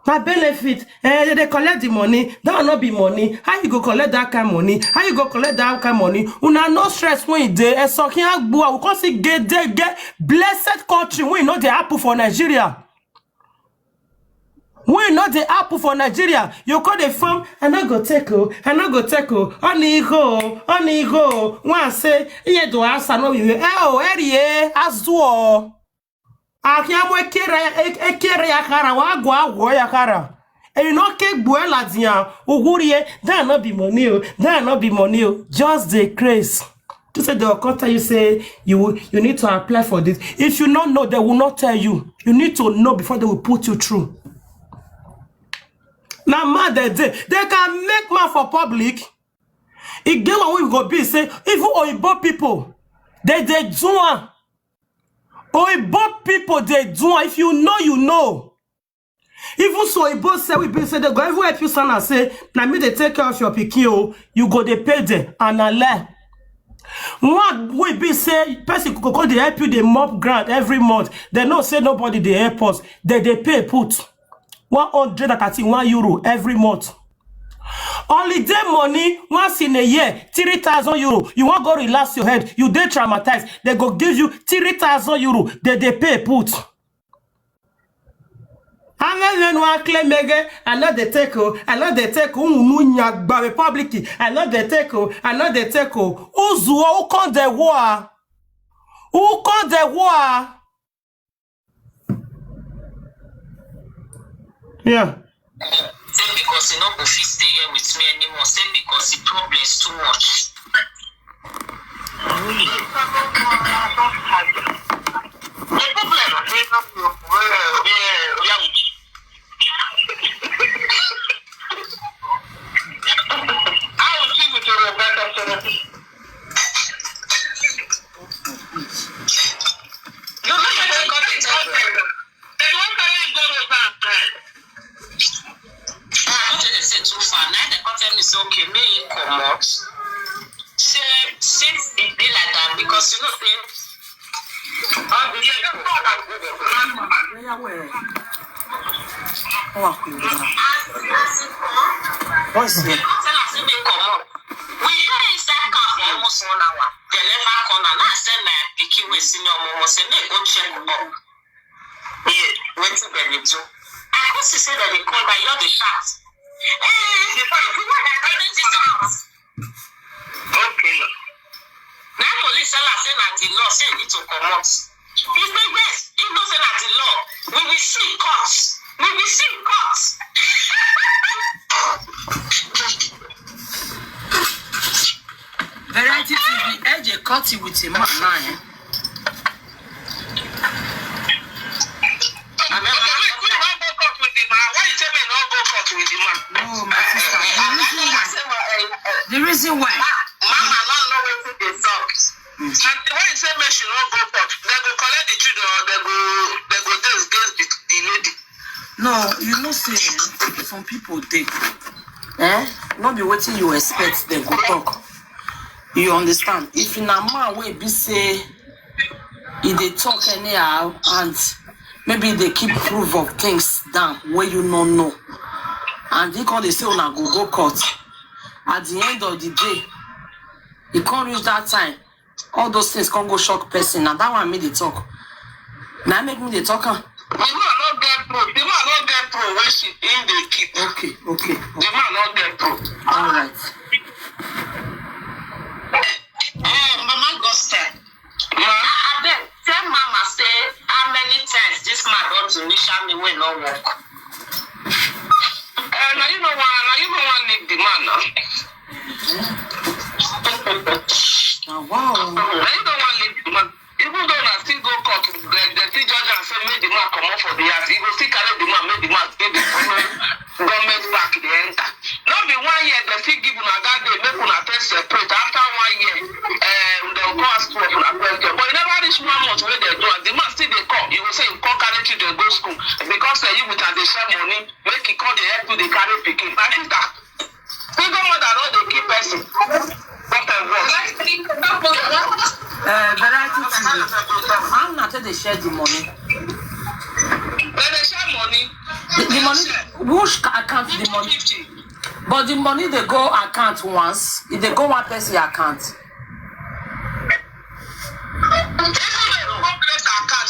My benefit, eh, they collect the money. That will not be money. How you go collect that kind of money? How you go collect that kind of money? Una no stress when you dey. Eh, so can we come see get, get, get blessed country when you know they happen for Nigeria. When no dey happen for Nigeria, you call the farm, I no go take o, I no go take o, on the go, on the go. One say, yeah, do answer no you. Eh, oh, area, as do all. Akiamu ekere, ek-, ekere ya kara, wa gwa gwa ya kara. And you no ke buela dia, ugurie, that no be money o, that no be money o. Just the craze. To say they'll come tell you, say, you, you need to apply for this. If you don't know, they will not tell you. You need to know before they will put you through. Now, man, they, they, they can make man for public. E get one wey we go be say, even Oyibo people, they, they do am. Oyibo people, they do am. If you know, you know. Even so, Oyibo say we be say they go even help you stand and say, na me they take care of your pikin o, you go dey pay them, and na lie. One wey be say person go go dey help you dey mop ground every month. They know say nobody dey help us. They dey pay put one hundred and thirty-one euro every month. Holiday money once in a year, three thousand euro. You wan go relax your head, you dey traumatized. They go give you three thousand euro. They dey pay put. Amenu claim again, I no dey take o, I no dey take o, unu nyagba republic, I no dey take o, I no dey take o. Uzuo, who come the war? Who come the war? Yeah. Say because he no go fit stay here with me anymore. Say because the problem is too much. The problem is where, where, where we. How will you be to Rebecca Senator? You know, you don't got the problem. They won't carry you go Rosa and Ah, I don't think they say too far. Now they come tell me say, okay, may he comot. Say, since e be like that, because you know say all the people. What's here? Come tell am say make comot. We dey inside car for almost one hour. They never come. And I send my pikin wey senior momo say make go check up. Yeah, wetin dem dey do? I come see say dem dey come by, you dey shout. Eh, the one that carry this house. Okay, no. Na police tell am say na the law, say he need to comot. He say yes, he know say na the law. We will see in court. We will see in court. Variety T V, Eje cut it with a man now, eh? No, my sister. The reason why. The reason why. Mama no know wetin dey talk. And the way you say make she no go court, dem go collect the children, or dem go, dem go dey against the, the lady. No, you know say some people dey. Eh? No be wetin you expect dem go talk. You understand? If na man wey be say e dey talk anyhow and maybe e dey keep proof of things down wey you no know, and he come dey say una go go court, at the end of the day, e come reach that time, all those things come go shock person. Na that one me dey talk. Na make me dey talk am. The man no get proof. The man no get proof wey she, him dey keep. Okay, okay, okay. The man no get proof. All right. Eh, Mama Gospel. Ma? Abeg, tell Mama say how many times this man don do me, sha me wey no work. Eh, na you no wan, na you no wan leave the man now. Na wow. Na you no wan leave the man. Even though una still go court, dem, dem still judge am say make the man comot for the house. He go still carry the man, make the man stay the government, government back dey enter. No be one year dem fit give una that day, make una first separate. After one year, um, dem go come ask two of una question. But e never reach one month wey dem do am. The man still dey come. You go say you come carry children go school because, uh, you with am dey share money. Make e come dey help you dey carry pikin. My sister, single mother no dey kill person. What I want. Uh, Variety T V. How una take dey share the money? Dem dey share money. The, the money, which ca-, account the money? But the money dey go account once, e dey go one person account. Even dem go create account,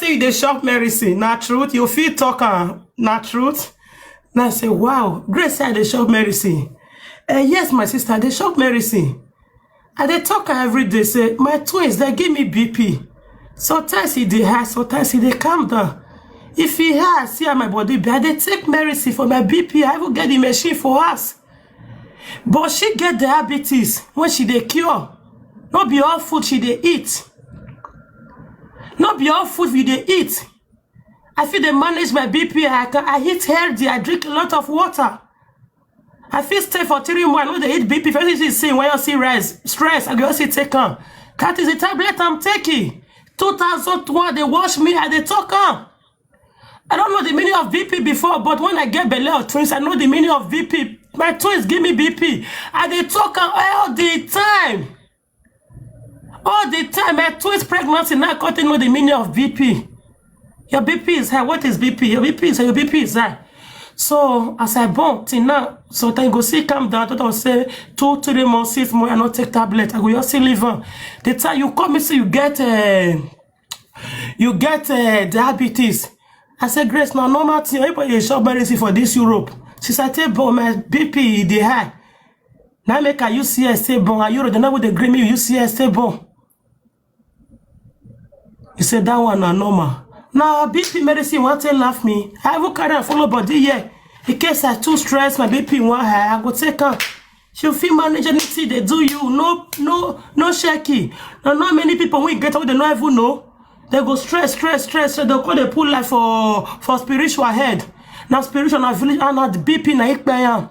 say you dey shop medicine, na truth? You fit talk am, na truth? Na say, "Wow, Grace say I dey shop medicine." Eh, yes, my sister, I dey shop medicine. I dey talk am every day, say my twins, they give me B P. Sometimes e dey high, sometimes e dey calm down. If e high, see how my body be. I dey take medicine for my B P. I even get the machine for house. But she get diabetes when she dey cure. No be all food she dey eat. No be all food we dey eat. I fit dey manage my B P. I can, I eat healthy. I drink a lot of water. I fit stay for three months. I no dey eat B P. If anything, see when you see rise, stress, I go see take am. That is the tablet I'm taking. Two thousand one, they wash me. I dey talk am. I don't know the meaning of B P before, but when I get belle of twins, I know the meaning of B P. My twins give me B P. I dey talk am all the time. All the time. My twins pregnancy now, I come to know the meaning of B P. Your B P is high. What is B P? Your B P is high. Your B P is high. So as I born till now, sometimes you go see calm down. Doctor say two, three months, six months, I no take tablet. I go just still live on. The time you come, me see you get uh, you get uh, diabetes. I say, "Grace, now normal thing. Everybody dey shop medicine for this Europe." Since I take born, my B P dey high. Now make I U C S take born. And Europe, they never dey gree me U C S take born. He said that one na normal. Now B P medicine want to laugh me. I will carry and follow body here. In case I too stress, my B P one high, I go take am. You fit manage anything they do you. No, no, no shaky. Now, not many people we get out, they no even know. They go stress, stress, stress, stress. They call the pull life for for spiritual head. Now spiritual, now village, and now the B P na ikpe am.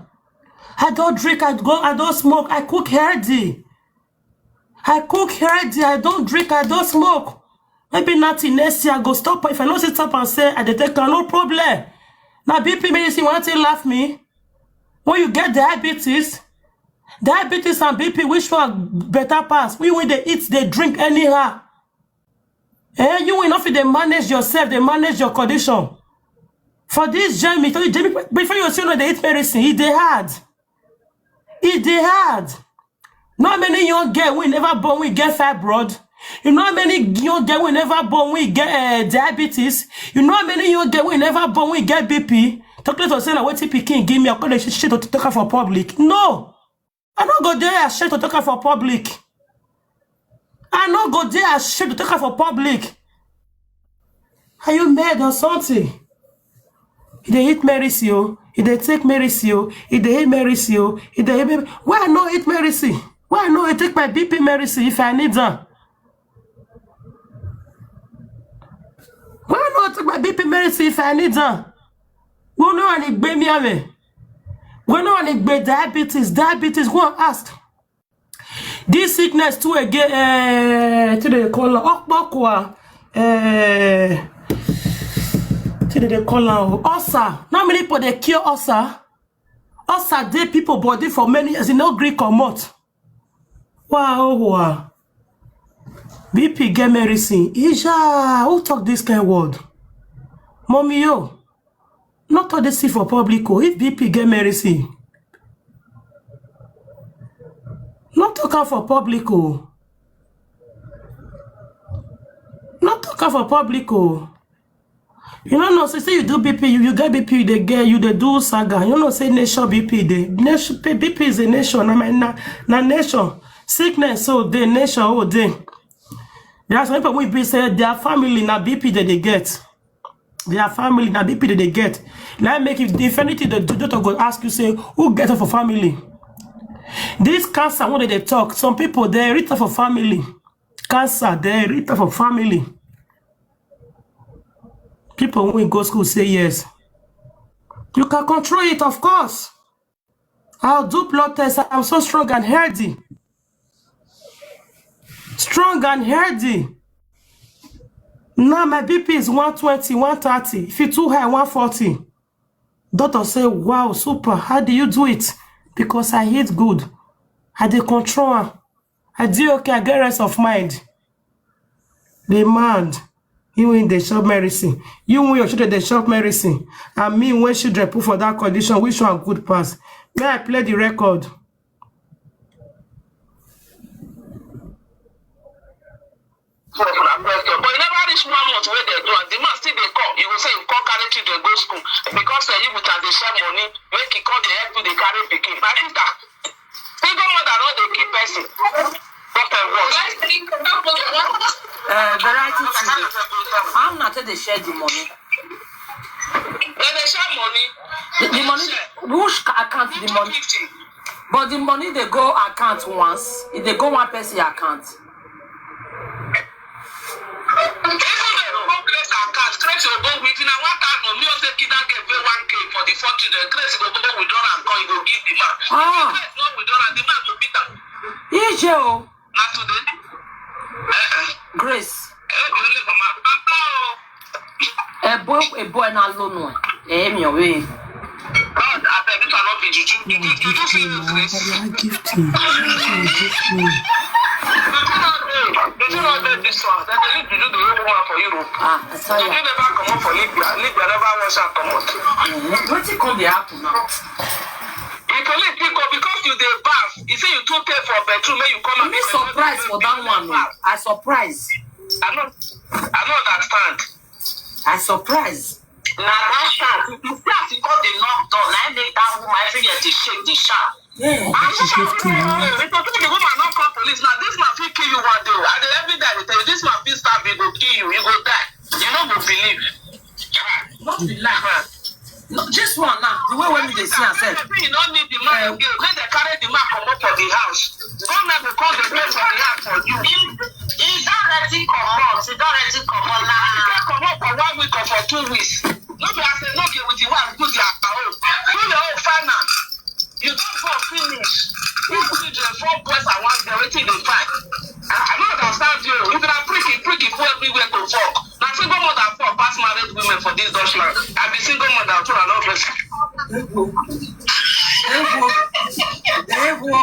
I don't drink, I go, I don't smoke, I cook healthy. I cook healthy, I don't drink, I don't smoke. Maybe nothing next year I go stop. If I no sit up and say I dey take am, no problem. Now B P medicine want to laugh me. When you get diabetes, diabetes and B P, which one better pass? We when they eat, they drink anyhow. Eh, you will not fit dey manage yourself, they manage your condition. For this Jamie, tell you, Jamie, before you see, no, they eat medicine. It dey hard. It dey hard. Not many young girl we never born, we get fibroid. You know how many young girl we never born, we get uh, diabetes. You know how many young girl we never born, we get B P. Talk less of say na wetin pikin give me, I call the shit to talk for public. No, I no go there ashamed to talk for public. I no go there ashamed to talk for public. Are you mad or something? If they eat Mary C, oh, if they take Mary C, oh, if they eat Mary C, oh, if they eat Mary, why I no eat Mary C? Why I no take my B P Mary C if I need them? Why I no take my B P Mary C if I need them? We no want to be me, ame. We no want to be diabetes, diabetes. Go and ask. This sickness too again, eh, today they call her Okpokwa, eh, today they call her ulcer. Not many people they cure ulcer. Ulcer dey people body for many years, e no gree comot. Wow, wow. B P get medicine. Isha, who talk this kind word? Mommy, yo, not all this thing for public, oh. If B P get medicine, not talk am for public, oh. Not talk am for public, oh. You no know say, say you do B P, you, you get B P, you dey get, you dey do saga. You know say nation B P dey. Nation, B P is a nation. I mean, na, na nation. Sickness, oh, dey, nation, oh, dey. There are some people wey be say their family na B P they dey get. Their family na B P they dey get. Like make if, if anything they do, doctor go ask you say, who get it for family? This cancer, what they talk? Some people they written for family. Cancer, they written for family. People when go school say yes. You can control it, of course. I'll do blood test. I'm so strong and healthy. Strong and healthy. Now my B P is one twenty, one thirty. If it's too high, one forty. Doctor say, wow, super. How do you do it? Because I eat good. I dey control am. I dey okay. I get rest of mind. Demand. You win the shop medicine. You win your children the shop medicine. And me when children put for that condition, which one good pass? May I play the record? But you never reach one month wey dem do am. The man still dey come. You go say you come carry children go school because uh, you with am dey share money, make e come dey help you dey carry pikin. My sister, single mother no dey kill person. What I want. Uh, variety T V. How una take dey share the money? Dem dey share money. The, the money, which ca- account the money? But the money dey go account once, e dey go one person account. Even though you go create account, create your own with na one thousand, me also give that girl pay one K for the four children. Create go go withdraw and come, you go give the man. Ah. Create no withdraw and the man go beat am. Ije o. Na today. Eh, eh. Grace. Eh, go live for my papa o. Ebo, ebo, ena lonu. Eh, mi o we. God, I beg, this one not be juju. Juju, juju, feel you, Grace. Gifting. Juju, gifting. Juju not dey. Juju not dey this one. Dem dey use juju dey hold woman for Europe. Ah, I tell you. Juju never comot for Libya. Libya never wash am comot. Wetin come dey happen now? The police pick up because you dey baff. You say you too tey for bedroom, make you come out. Me surprise for that one o. I surprise. I no, I no understand. I surprise. Na that shout. If you see as you come dey knock door, na im make that woman everywhere dey shake, dey shout. Yeah, and she shout, because the woman no call police. Now this man fit kill you one day. I dey every day I dey tell you, this man fit stab you, go kill you, you go die. You no go believe. No be lie. No, this one now, the way when we dey see ourselves. You no need the man again. Make dem carry the man comot for the house. Government go come dey pay for the house for you. He, he don already comot. He don already comot now. He don comot for one week or for two weeks. No be as a no get with the wife, do their own. Do your own final. You don go finish. Two children, four boys and one girl. Wetin dey find? I, I no understand you. If na prick, prick full everywhere to fuck. Na single mother fuck pass married women for this Dutchland. I be single mother too, I no vex. Ewo. Ewo.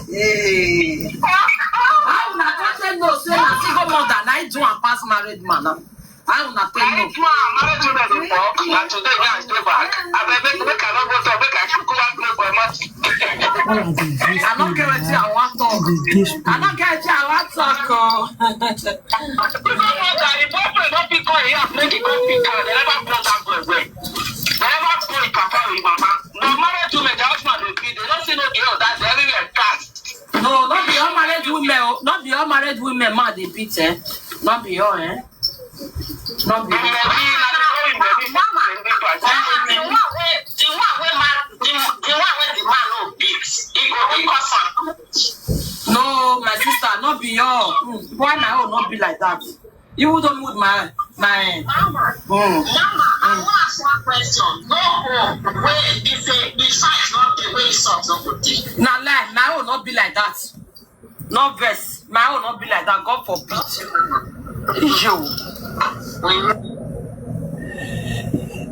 Ewo. How una come take know say na single mother na im do am pass married man now? Why una take no? If you are married women dey talk, na today me I stay back. Abeg, make, make I no go talk, make I shook back, make my mouth. I no get wetin I wan talk. I no get wetin I wan talk o. If you no want am, the boyfriend no fit come here, make he come pick am. They never born that boy well. They never born him papa with him mama. Na married women, their husband dey beat. They no see no girl that day, everywhere cast. No, not be all married women o. Not be all married women man dey beat, eh? Not be all, eh? Not be all. Mama, the one wey, the one wey man, the, the one wey the, the one wey the man no beat, he go, he cause am. No, my sister, not be all. Mm, why my own not be like that? You wouldn't move my, my. Mama, mm. Mama, I wan ask one question. No home wey be say the fight no dey, wey insult no go dey. Na lie, my own not be like that. No vex, my own not be like that. God forbid. Yo.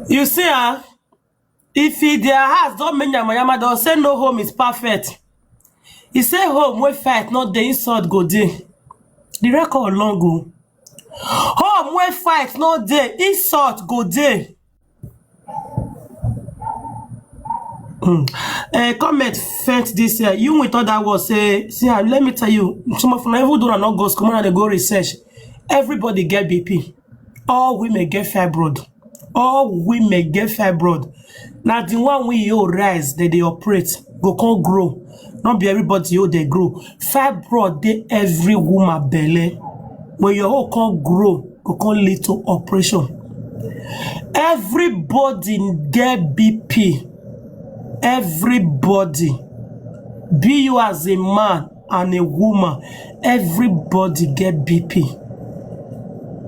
You see, ah, if e their house don make yamayama, don say no home is perfect. He say home wey fight no dey, insult go dey. The record long o. Home wey fight no dey, insult go dey. Hmm. Eh, comment faint this year. You with other words say, see, ah, let me tell you, some of una, even though una no go school, una dey go research. Everybody get B P. All women get fibroid. All women get fibroid. Na the one wey you rise, they dey operate, go come grow. Not be everybody you dey grow. Fibroid dey every woman belle. When your own come grow, go come lead to operation. Everybody get B P. Everybody. Be you as a man and a woman, everybody get B P.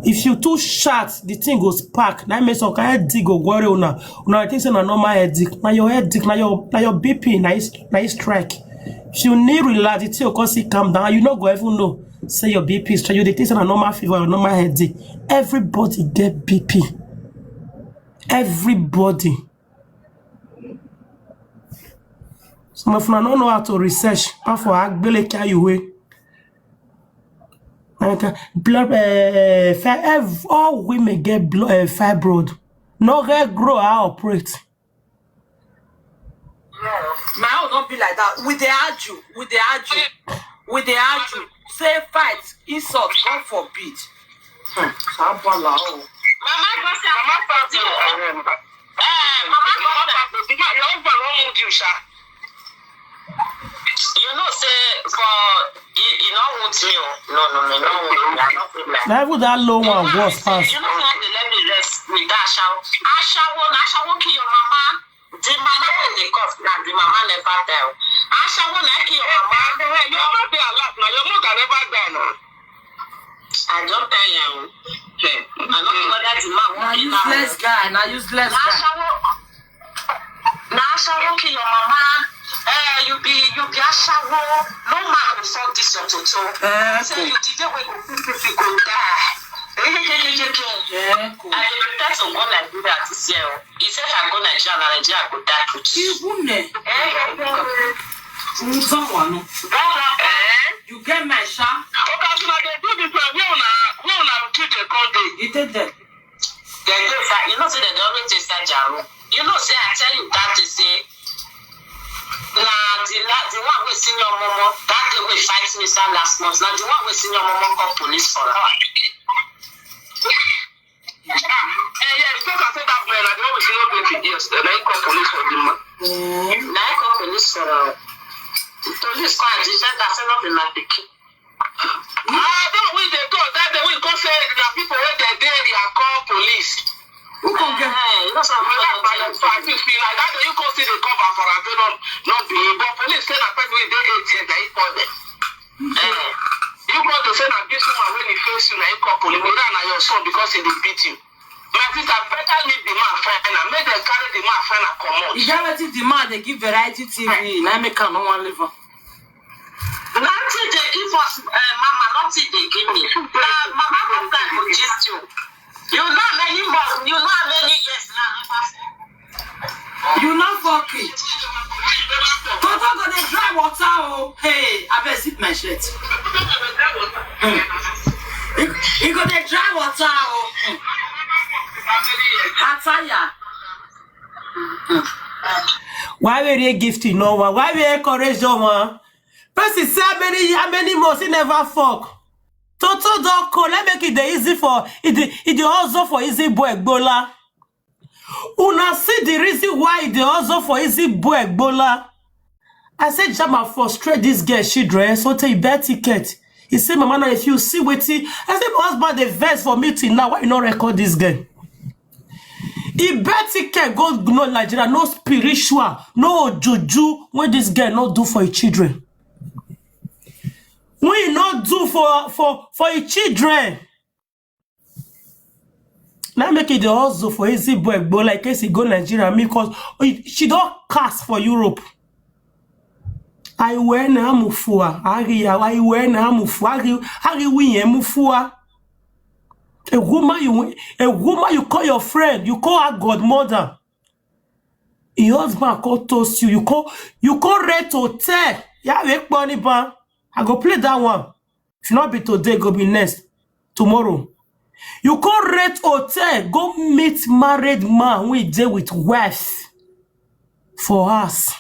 If you too shout, the thing go spark. Na make some kind headache go worry una. Una think say na normal headache. Na your headache, na your, na your B P, na it, na it strike. If you need relax, the thing go come still calm down. You no go even know say your B P strike. You dey think say na normal fever or normal headache. Everybody get B P. Everybody. Some of una no know how to research. How for agbele carry you way? Like, uh, blood, uh, fi-, ev-, all women get blo-, uh, fibroid. No get grow, I operate. My own not be like that. We dey argue. We dey argue. We dey argue. Say fight, insult, God forbid. Hmm. Sabala o. Mama, go say, Mama, go say, eh, Mama, go say, your husband won't move you, sha. You know, say for he, he not want me. Oh. No, no, no, no, no, no, no. Na even that low one worse pass. You know, say they let me rest with that ashawo. Ashawo, na ashawo kill your mama. The mama wey dey cough na the mama never die o. Ashawo na kill your mama. Your mama dey alive na, your mother never die na. I don tell you. Hmm. I no know whether the man wan kill am. Na useless guy, na useless guy. Na ashawo, na ashawo kill your mama. Eh, you be, you be ashawo. No man go fuck this your toto. Eh, say you the day wey go cook, you go die. Eh, eh, eh, eh, eh, eh. Eh, I dey prepare to go Nigeria this year. He said I go Nigeria, na Nigeria go die put. Ibu ne. Eh, eh, eh, eh. Nzanwa no. Brother, eh? You get my sha? Okay, as una dey do this one, where una, where una two dey come dey? You take them. They dey inside, you know say they dey always dey inside their room. You know say I tell you that day say na the la-, the one wey senior momo, that day wey fight me inside last month, na the one wey senior momo call police for am. Eh, yeah, because I say that boy, na the one wey senior baby, yes, na him call police for the man. Mm. Na him call police for am. Police come and defend am say no be my pikin. Ah, that we dey talk, that day we come say na people wey dey dey area call police. Who come get? Eh, you know say I'm not like that. That day you come see the cover for am, say no, no be, but police say na person wey dey A T M na him call them. Eh, you go to say na this woman wey dey face you na him call police, but that na your son because he dey beat you. My sister, better leave the man find am. Make dem carry the man find am comot. E get wetin the man dey give Variety T V, na make am no wan leave am. Nothing dey give us, eh, mama, nothing dey give me. Na mama go die go gist you. You know how many months, you know how many years now. You no fuck it. Toto go dey dry water o. Hey, abeg zip my shirt. Hmm. E, e go They dry water. Oh. Attire. Why we really gift no one? Why we encourage no one? Person say how many how many months he never fuck. Toto don call, let make it dey easy for it dey it dey also for easy boy gbola. Una see the reason why e dey also for easy boy gbola. I say Jama frustrate this girl children so tey e buy ticket. He say mama now if you see wetin I say my husband dey vex for me till now why you no record this girl. He buy ticket go no Nigeria no spiritual no juju wey this girl no do for him children. Wey he no do for for for him children. Na make e dey hustle for easy boy gbo like case e go Nigeria me cause she don cast for Europe. Aiwe na amufua, ari ya aiwe na amufua, ari ari wiyen mufua. A woman you a woman you call your friend, you call her godmother. Your husband call toast you, you call you call rent hotel. Yeah, we ban. I go play that one. If not be today, go be next tomorrow. You come rent hotel, go meet married man wey dey with wife for house.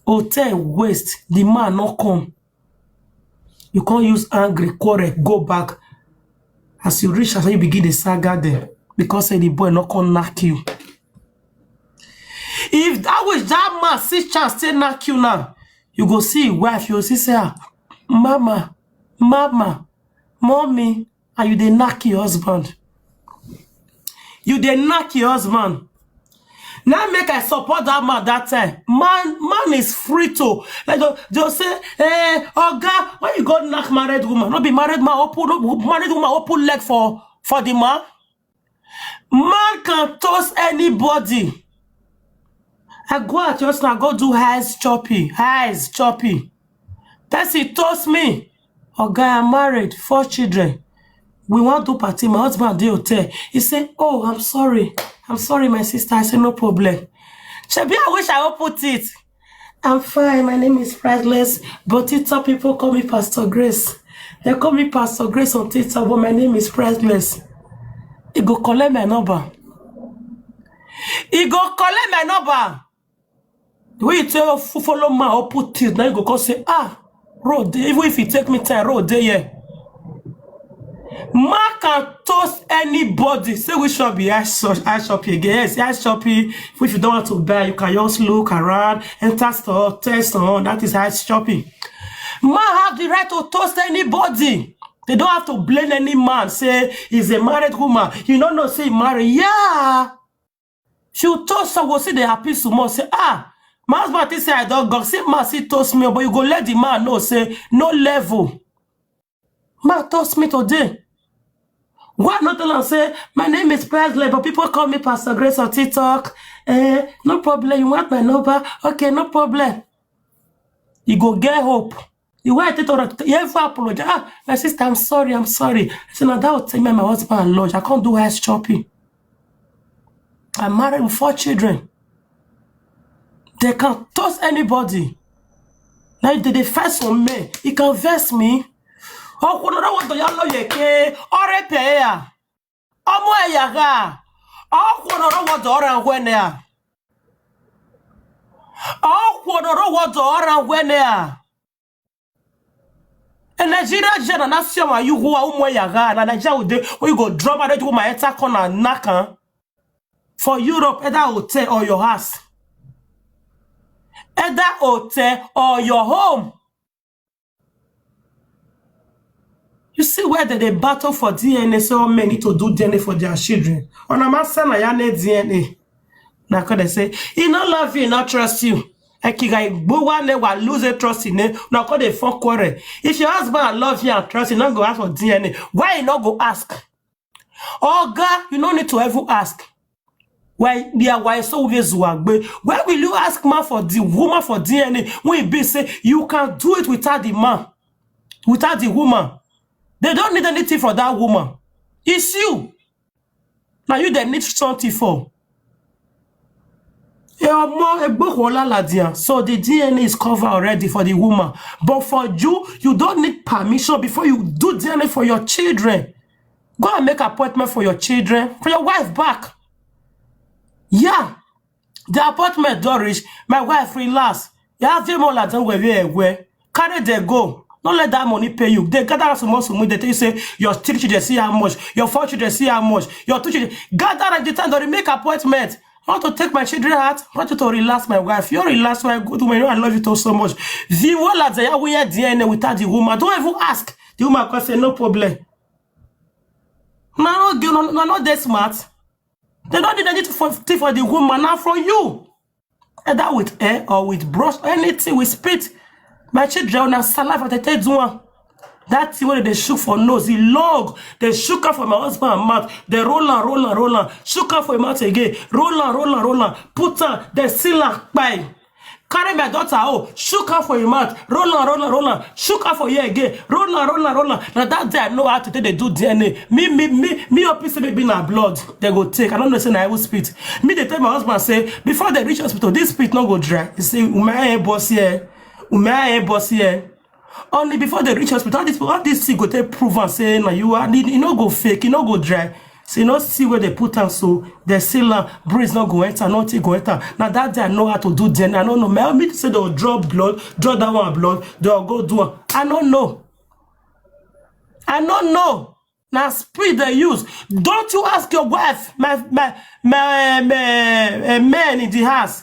Hotel waste, the man no come. You come use angry quarrel, go back. As you reach, as you begin the saga there, because say the boy no come knock you. If that was that man see chance, say knock you now, you go see your wife, you go see say, ah, mama, mama, mommy, and you dey knock your husband. You dey knock your husband. Now make I support that man that time. Man, man is free to like they'll, they'll say, eh, oga, when you go knock married woman, not be married man open, no be married woman open leg for for the man. Man can toast anybody. I go out just now, go do eyes choppy, eyes choppy. Person toast me. Oga, I'm married, four children. We want to party. My husband dey hotel. He say, oh, I'm sorry. I'm sorry, my sister. I say, no problem. Shebi, I wish I would put it. I'm fine. My name is Priceless, but TikTok people call me Pastor Grace. They call me Pastor Grace on TikTok, but my name is Priceless. He go collect my number. He go collect my number. The way you tell f- follow man or put things, now you go come say, ah, road dey. Even if you take me time, road dey here. Man can toast anybody. Say we shop be I shop, I shop again. Yes, I shop. If you don't want to buy, you can just look around, enter store, test on. That is I shopping. Man have the right to toast anybody. They don't have to blame any man. Say he's a married woman. You don't know say he married. Yeah. If you toast someone, see they happy some more. Say, ah, my husband think say I don't go. See man see toast me, but you go let the man know. Say no level. Man toast me today. Why not tell am say my name is Presley, but people call me Pastor Grace on TikTok. Eh, no problem. You want my number? Okay, no problem. You go get hope. You why I take to you ever apologize? Ah, my sister, I'm sorry, I'm sorry. I said, now that would take me and my husband and lodge. I can't do house shopping. I'm married with four children. They can toast anybody. Now if they, they first on me, it can vex me. Oh, what do you know? Yeke, or a pair. Omo eyaga. Oh, what do you know? What do you know? When they are. Oh, what do you know? What do you know? When they are. And Nigeria jana na sioma you who are umo eyaga. Na Nigeria would dey when you go drop out to my enter corner knock am. For Europe, either hotel or your house. Either hotel or your home. You see where they, they battle for D N A, so many to do D N A for their children. On a man send a yane D N A. Now could they say, he not love you, he not trust you. Ekiga igbo one day will lose a trust in it. Now could they fuck quarrel. If your husband love you and trust you, not go ask for D N A. Why you not go ask? Oga, you no need to even ask. Why they are why so we zuagbe? Why will you ask man for the woman for D N A when it be say you can do it without the man, without the woman? They don't need anything from that woman. It's you. Now you they need something for. Omo, egbohola ladian. So the D N A is covered already for the woman. But for you, you don't need permission before you do D N A for your children. Go and make appointment for your children, for your wife back. Yeah. The appointment don reach. My wife, relax. You have them all at where. Carry them go. Don't let that money pay you. They gather some more money. They tell you say your three children see how much, your four children see how much, your two children. Gather at the time they make appointment. I want to take my children out. I want you to relax, my wife. You relax, my good woman. You know I love you so, so much. The whole at the we D N A without the woman. Don't even ask. The woman can say no problem. No, no, no, no, not that smart. They don't need anything for, thing for the woman. Now for you, either with air or with brush, anything with spit. My children, na saliva they take do one. That thing wey they shook for nose, e long. They shook am for my husband mouth. They roll am, roll am, roll am. Shook am for him mouth again. Roll am, roll am, roll am. Put am, they seal am, kpai. Carry my daughter, oh, shook am for him mouth. Roll am, roll am, roll am. Shook am for here again. Roll am, roll am, roll am. Now that day I know how to take they do D N A. Me, me, me, me, up say maybe na blood they go take. I don't know say na even spit. Me, they tell my husband say before they reach hospital, this spit no go dry. He say, "Ume boss here, ume boss here." Only before they reach hospital, all this, all this thing go take prove and say, "No, you are, you no go fake, you no go dry." So you no see where they put am, so they seal am, breeze no go enter, nothing go enter. Now that day I know how to do D N A. I don't know. Me, me say they'll draw blood, draw that one blood, they'll go do am. I don't know. I don't know. Now speed they use. Don't you ask your wife, my my my, my uh, men in the house.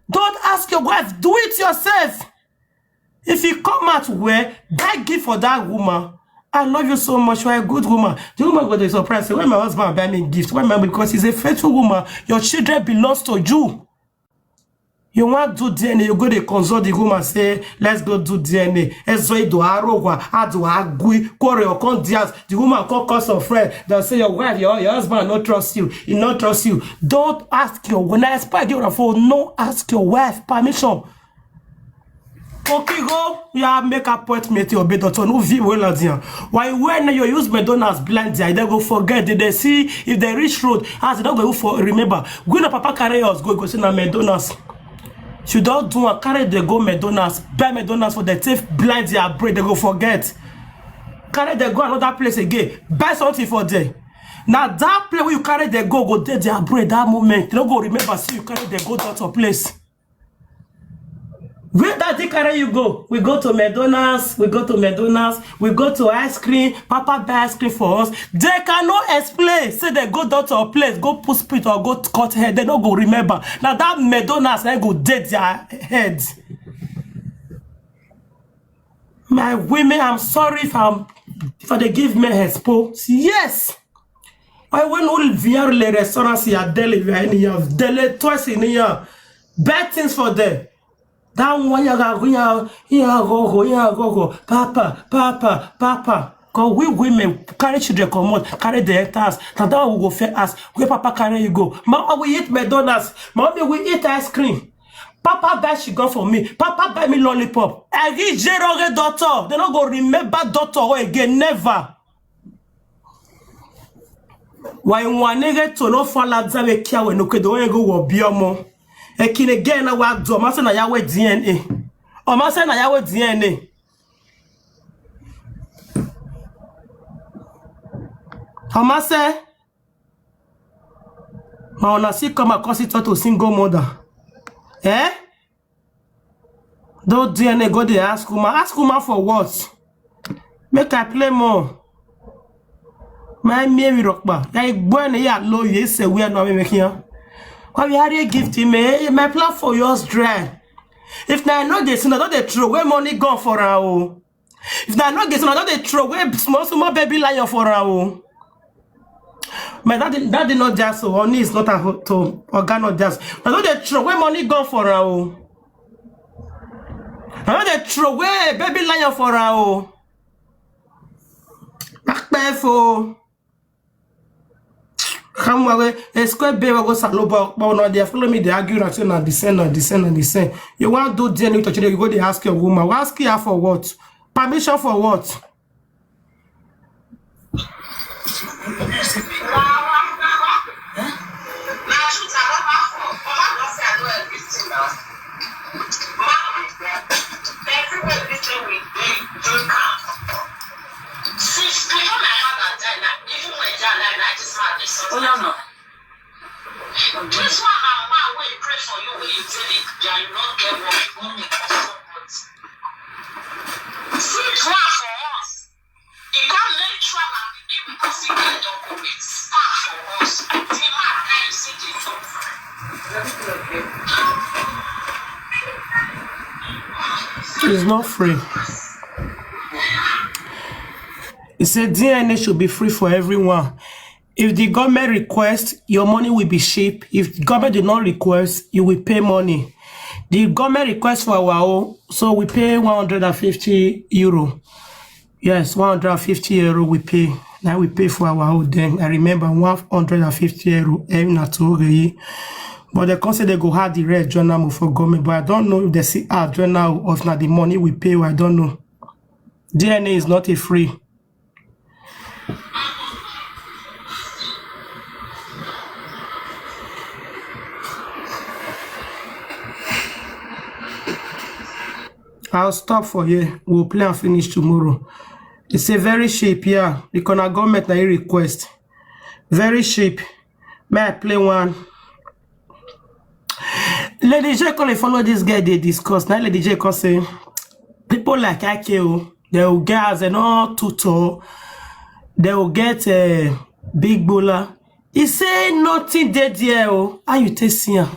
Don't ask your wife. Do it yourself. If you come out well, buy gift for that woman. I love you so much. You're a good woman. The woman go to surprise say, "When my husband buy me gift, when my," because he's a faithful woman. Your children belongs to you. You want do D N A, you go to consult the woman, say, "Let's go do D N A." Ezo ido arogwa, adu agui, kore okon dias. The woman call, call some friend. They'll say, "Your wife, your, your husband not trust you. He not trust you." Don't ask your, when I expect you for, no ask your wife permission. Okigo, yeah, make appointment your bed doctor. No view well at there. Why when you use McDonald's blind there, they go forget. They, they see if they reach road, as they don't go for remember. When the papa carry us, go, go say na McDonald's. You don't do a carry they go McDonald's, buy McDonald's for the thief blind their brain, they go forget. Carry they go another place again, buy something for them. Now that place where you carry they go, go there their brain that moment. They don't go remember see you carry they go doctor place. Where that they carry you go? We go to McDonald's, we go to McDonald's, we go to ice cream. Papa buy ice cream for us. They cannot explain. Say they go doctor place, go put spit or go cut head. They don't go remember. Now that McDonald's, they go dead their head. My women, I'm sorry if I'm if I dey give men expo. Yes. Why when all V R le restaurant si a deli we in here, deli twice in here, bad things for them. That one ya ga ya ya go go ya go go, papa, papa, papa. Cause we women carry children come out, carry the entire house. Now that one we go fair us. Where papa carry you go? Mama, we eat McDonald's. Mommy, we eat ice cream. Papa buy she gun for me. Papa buy me lollipop. I reach zero get doctor. They no go remember doctor again. Never. Why one nigga to no fall out that way care when okay the way go will be omo. Ekin again na wa do. Masa na yawe D N A. O masa na yawe D N A. O masa. Ma una still come across it to single mother. Eh? Don't D N A go dey ask woman. Ask woman for what? Make I play more. My Mary Rockba. Ya igbo ne ya lo ye se we no make here. Come here, gift me. My platform yours dry. If na no dey sin, I don dey throw away money gone for her o. If na no get, I don dey throw away small small baby lion for her o. My daddy, daddy not just so, honey is not at home. Oga not just. I don dey throw away money gone for her o. I don dey throw away baby lion for her o. Akpefo. Come away, a square baby go saloba, but now they follow me, they argue and say, "Na the same, na the same, na the same." You want do D N A with your children, you go dey ask your woman. Ask her for what? Permission for what? Oh, yeah, no. This one na man wey pray for you, wey you tell him that you no get work, you go make am. See, do am for us. He come lecture and begin gossip the documents. Start for us. The man, can you see the documents? It's not free. He said D N A should be free for everyone. If the government request, your money will be cheap. If the government did not request, you will pay money. The government request for our own, so we pay one hundred and fifty euro. Yes, one hundred and fifty euro we pay. Now we pay for our own. Then I remember one hundred and fifty euro. Eh, na to okay. But they come say they go hard the red journal for government. But I don't know if they see our journal or if not the money we pay. I don't know. D N A is not a free. I'll stop for here. We'll play and finish tomorrow. It's a very cheap, yeah. The corner government na e request. Very cheap. May I play one? Lady J come dey follow this girl dey discuss. Now Lady J come say, people like I K O, they will get as they no too tall, they will get a big bowler. He say nothing dey there. Oh, how you take see am?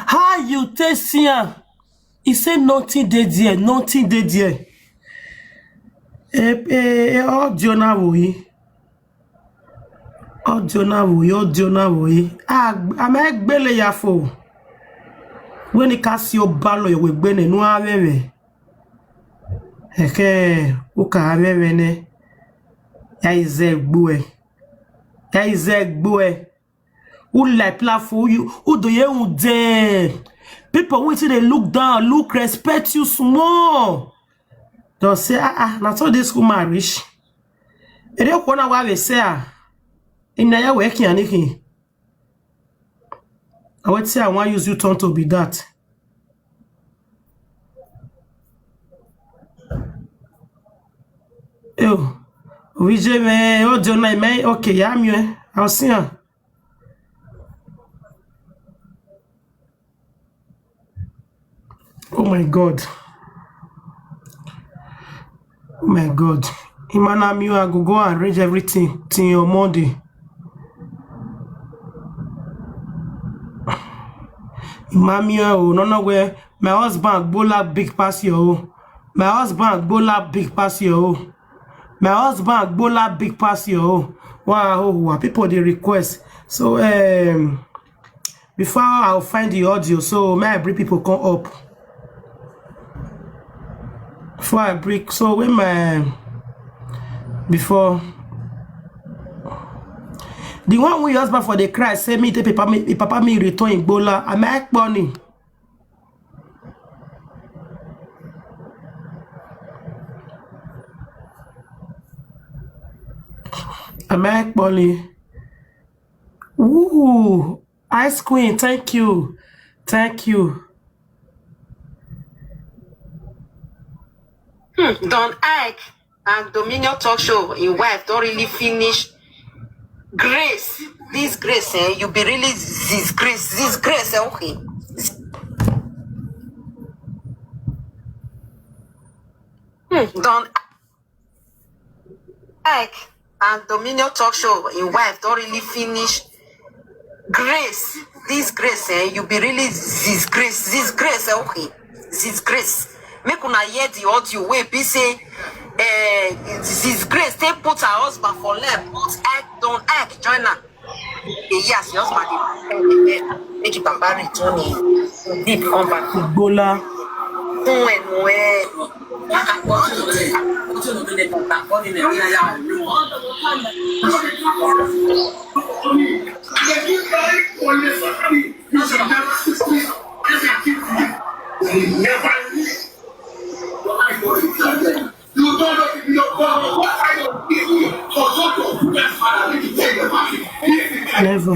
How you take see am? He say nothing dey there, nothing dey there. Eh, eh, eh, audio na wo yi. Audio na wo yi, audio na wo yi. Ah, ama egbele ya fo. When you cast your balo, you will bene no aveve. Eke, uka aveve ne. Ya ize gbue. Ya ize gbue. Who like plan for you? Who do you there? People wey dey look down, look respect you small. They'll say, ah, ah, na so this woman reach. E dey kwana wa we say, ah, in na ya we kian ikin. I would say I want use you turn to be that. Yo, V J me, audio na me, okay, ya mi, eh. I'll see her. Oh my God. Oh my God. Imana Miu, I go go and arrange everything till your Monday. Imamio, oh, no, no, where my husband bola big pass your own. My husband bola big pass your own. My husband bola big pass your own. Wow, oh, wow, people they request. So, um, before I'll find the audio, so may I bring people come up. Before I bring, so when my, before, the one who your husband for the cry, say me, the papa me, the papa me return in bola. Am I funny? Am I funny? Ooh, Ice Queen, thank you. Thank you. Hmm, Don Ike and Dominion Talk Show, his wife don't really finish. Grace, this Grace, eh? You be really disgrace, disgrace, eh? Okay. Hmm, Don Ike and Dominion Talk Show, his wife don't really finish. Grace, this Grace, eh? You be really disgrace, disgrace, eh? Okay. Disgrace. Make una hear the audio wey be say, eh, disgrace take put her husband for left, put Ike, Don Ike join am. Yes, your husband dey make him papa return him deep come back. Igbola. Fún ẹnu ẹ. Never.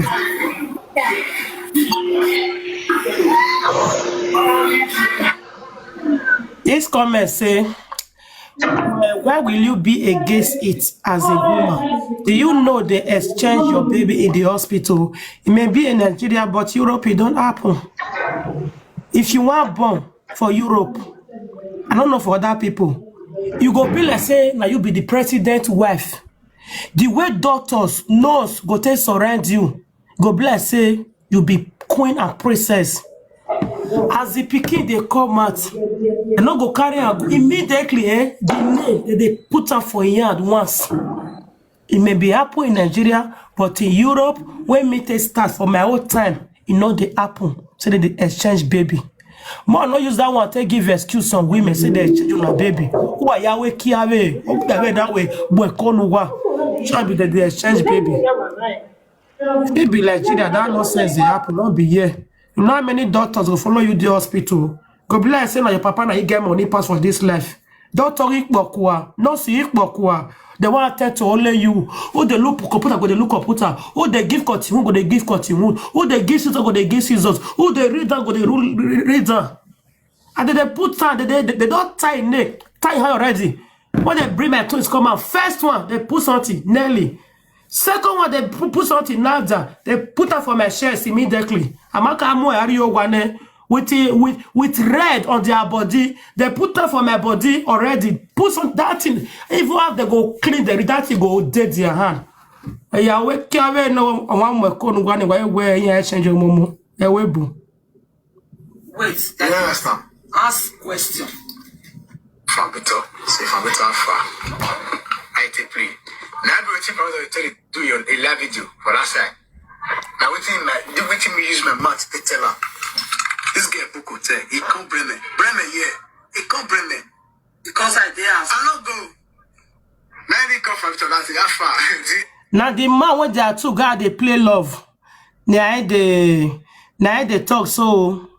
This comment say, well, How will you be against it as a woman? Do you know they exchange your baby in the hospital? It may be in Nigeria, but Europe, it don't happen. If you want born for Europe, I don't know for other people, you go be like say now you be the president wife. The way doctors, nurse go take surround you, go be like say you be queen and princess. As the pikin they come out, I no go carry am go immediately. Eh, the name that they put am for your hand once. It may be happen in Nigeria, but in Europe, when me take start for my own time, e no dey happen. So they dey exchange baby. More no use that one take give excuse on women say they exchange una baby. Who are Yahweh Kiawe? Who that way that way? Boy, konuwa. Shall be that they exchange baby. It be like that, that nonsense dey happen, not be here. You know how many doctors go follow you the hospital? Go be like say na your papa na he get money pass for this life. Doctor ikpokwa, nurse ikpokwa. They want attend to only you. Who they look computer go they look computer. Who they give continue go they give continue. Who they give scissors go they give scissors. Who they read down go they read down. And then they put time, they, they, they don't tie neck, tie her already. When they bring my twins come out, first one, they put something, Nelly. Second one, they put, put something, Nada. They put her for my chest immediately. Amaka Amo Ario Wane with, with, with red on their body. They put her for my body already. Put some that thing. Even if they go clean the that thing go dead their hand. Yeah, we can't no one more con one way where you change your momo. Yeah, we boo. Wait, you understand? Ask question. Fabito, say Fabito Alpha. I take play. Now be waiting for you to tell you do your a live video for that side. Now waiting my do waiting me use my mouth to tell her. This girl book hotel. He come bring me. Bring me here. He come bring me. Because I dare ask. I not go. Now we come from to that Alpha. Now the man when they are two guys they play love. Na him dey na him dey talk so.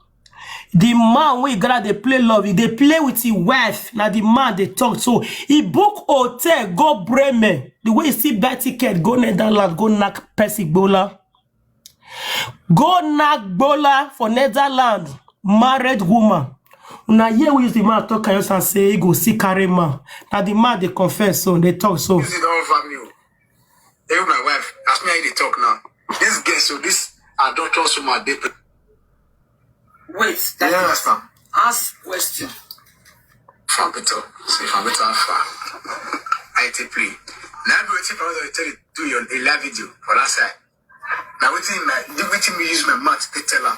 The man wey Igala dey play love, he dey play with his wife. Na the man dey talk so. He book hotel go Bremen. The way he see buy ticket go Netherlands, go knack person gbola. Go knack gbola for Netherlands. Married woman. Una hear we use the man talk and say he go see carry man. Na the man dey confess so, dey talk so. This is all over me. Hey, my wife, ask me how they talk now. This girl, so this adulterous woman, they pre- Wait, you understand? Ask question. Fabito, say Fabito Alpha. I take play. Now be waiting for you to tell you do your a live video for that side. Now waiting my do waiting me use my mouth to tell her.